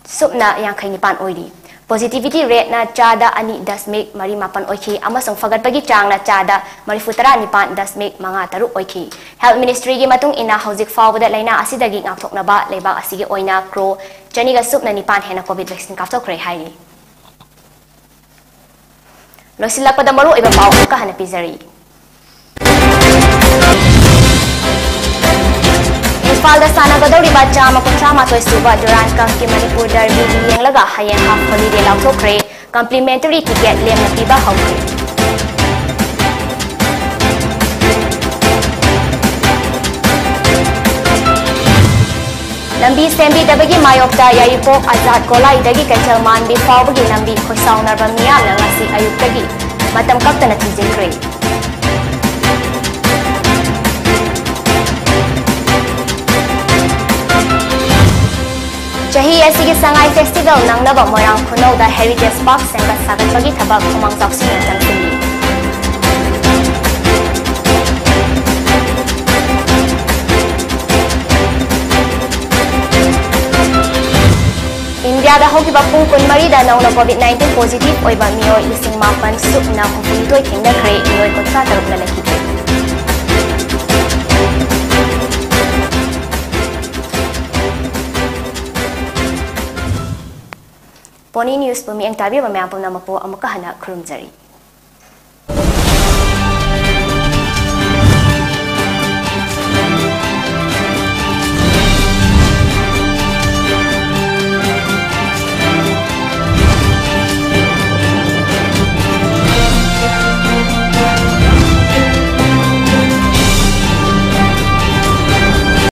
ꯁꯨꯞꯅ ꯌꯥꯡꯈꯩ ꯅꯤꯄꯥꯟ ꯑꯣꯏꯔꯤ꯫ Positivity rateꯅ ꯆꯥꯗ ꯑꯅꯤ ꯗꯁꯃꯤꯛ ꯃꯔꯤ ꯃꯥꯄꯟ ꯑꯣꯏꯈꯤ ꯑꯃꯁꯨꯡ ꯐꯒꯠꯄꯒꯤ ꯆꯥꯡꯅ ꯆꯥꯗ ꯃꯔꯤꯐꯨ ꯇꯔꯥ ꯅꯤꯄꯥꯟ ꯗꯁꯃꯤꯛ ꯃꯉꯥ ꯇꯔꯨꯛ ꯑꯣꯏꯈꯤ꯫ Health Ministryꯒꯤ ꯃꯇꯨꯡ ꯏꯟꯅ, ꯍꯧꯖꯤꯛ ꯐꯥꯎꯕꯗ ꯂꯥꯏꯅꯥ ꯑꯁꯤꯗꯒꯤ ꯉꯥꯛꯊꯣꯛꯅꯕ ꯂꯩꯕꯥꯛ ꯑꯁꯤꯒꯤ ꯑꯣꯏꯅ ꯀ꯭ꯔꯣꯔ ꯆꯅꯤꯒ ꯁꯨꯞꯅ ꯅꯤꯄꯥꯟ ꯍꯦꯟꯅ COVID vaccine ꯀꯥꯞꯊꯣꯛꯈ꯭ꯔꯦ ꯍꯥꯏꯔꯤ꯫ ꯂꯣꯏꯁꯤꯜꯂꯛꯄꯗ ꯃꯔꯨꯑꯣꯏꯕ ꯄꯥꯎ ꯑꯃꯨꯛꯀ ꯍꯟꯅ ꯄꯤꯖꯔꯤ꯫ ꯏꯝꯐꯥꯜꯗ ꯁꯥꯟꯅꯒꯗꯧꯔꯤꯕ ꯆꯥꯝꯃ ꯀꯨꯟꯊ꯭ꯔꯥ ꯃꯥꯊꯣꯏ ꯁꯨꯕ Durand Cupꯀꯤ ꯃꯅꯤꯄꯨꯔ derbyꯒꯤ ꯌꯦꯡꯂꯒ ꯍꯌꯦꯡ half holiday ꯂꯥꯎꯊꯣꯛꯈ꯭ꯔꯦ꯫ Complimentary ticket ꯂꯦꯝꯅ ꯄꯤꯕ ꯍꯧꯈ꯭ꯔꯦ꯫ ꯂꯝꯕꯤ ꯁꯦꯝꯕꯤꯗꯕꯒꯤ ꯃꯥꯌꯣꯛꯇ ꯌꯥꯏꯔꯤꯄꯣꯛ ꯑꯖꯥꯗ ꯒꯣꯂꯥꯏꯗꯒꯤ ꯀꯩꯊꯦꯜ ꯃꯥꯟꯕꯤ ꯐꯥꯎꯕꯒꯤ ꯂꯝꯕꯤ ꯈꯣꯏꯁꯥꯎꯅꯔꯕ ꯃꯤꯌꯥꯝꯅ ꯉꯁꯤ ꯑꯌꯨꯛꯇꯒꯤ ꯃꯇꯝ ꯀꯛꯇꯅ ꯊꯤꯡꯖꯤꯟꯈ꯭ꯔꯦ꯫ ꯆꯍꯤ ꯑꯁꯤꯒꯤ ꯁꯉꯥꯏ festival ꯅꯪꯅꯕ ꯃꯣꯏꯔꯥꯡ ꯈꯨꯅꯧꯗ Heritage Park ꯁꯦꯝꯒꯠ ꯁꯥꯒꯠꯄꯒꯤ ꯊꯕꯛ ꯈꯨꯃꯥꯡ ꯆꯥꯎꯁꯤꯟꯅ ꯆꯪꯁꯤꯜꯂꯤ꯫ ꯏꯟꯗꯤꯌꯥꯗ ꯍꯧꯈꯤꯕ ꯄꯨꯡ ꯀꯨꯟꯃꯔꯤꯗ ꯅꯧꯅ COVID nineteen positive ꯑꯣꯏꯕ ꯃꯤꯑꯣꯏ ꯂꯤꯁꯤꯡ ꯃꯥꯄꯟ ꯁꯨꯞꯅ ꯍꯨꯝꯐꯨꯅꯤꯊꯣꯏ ꯊꯦꯡꯅꯈ꯭ꯔꯦ, ꯃꯤꯑꯣꯏ ꯀꯨꯟꯊ꯭ꯔꯥ ꯇꯔꯨꯛꯅ ꯂꯩꯈꯤꯗ꯭ꯔꯦ꯫ Pony Newsꯄꯨ ꯃꯤꯠꯌꯦꯡ ꯇꯥꯕꯤꯕ ꯃꯌꯥꯝ ꯄꯨꯝꯅꯃꯛꯄꯨ ꯑꯃꯨꯛꯀ ꯍꯟꯅ ꯈꯨꯔꯨꯝꯖꯔꯤ꯫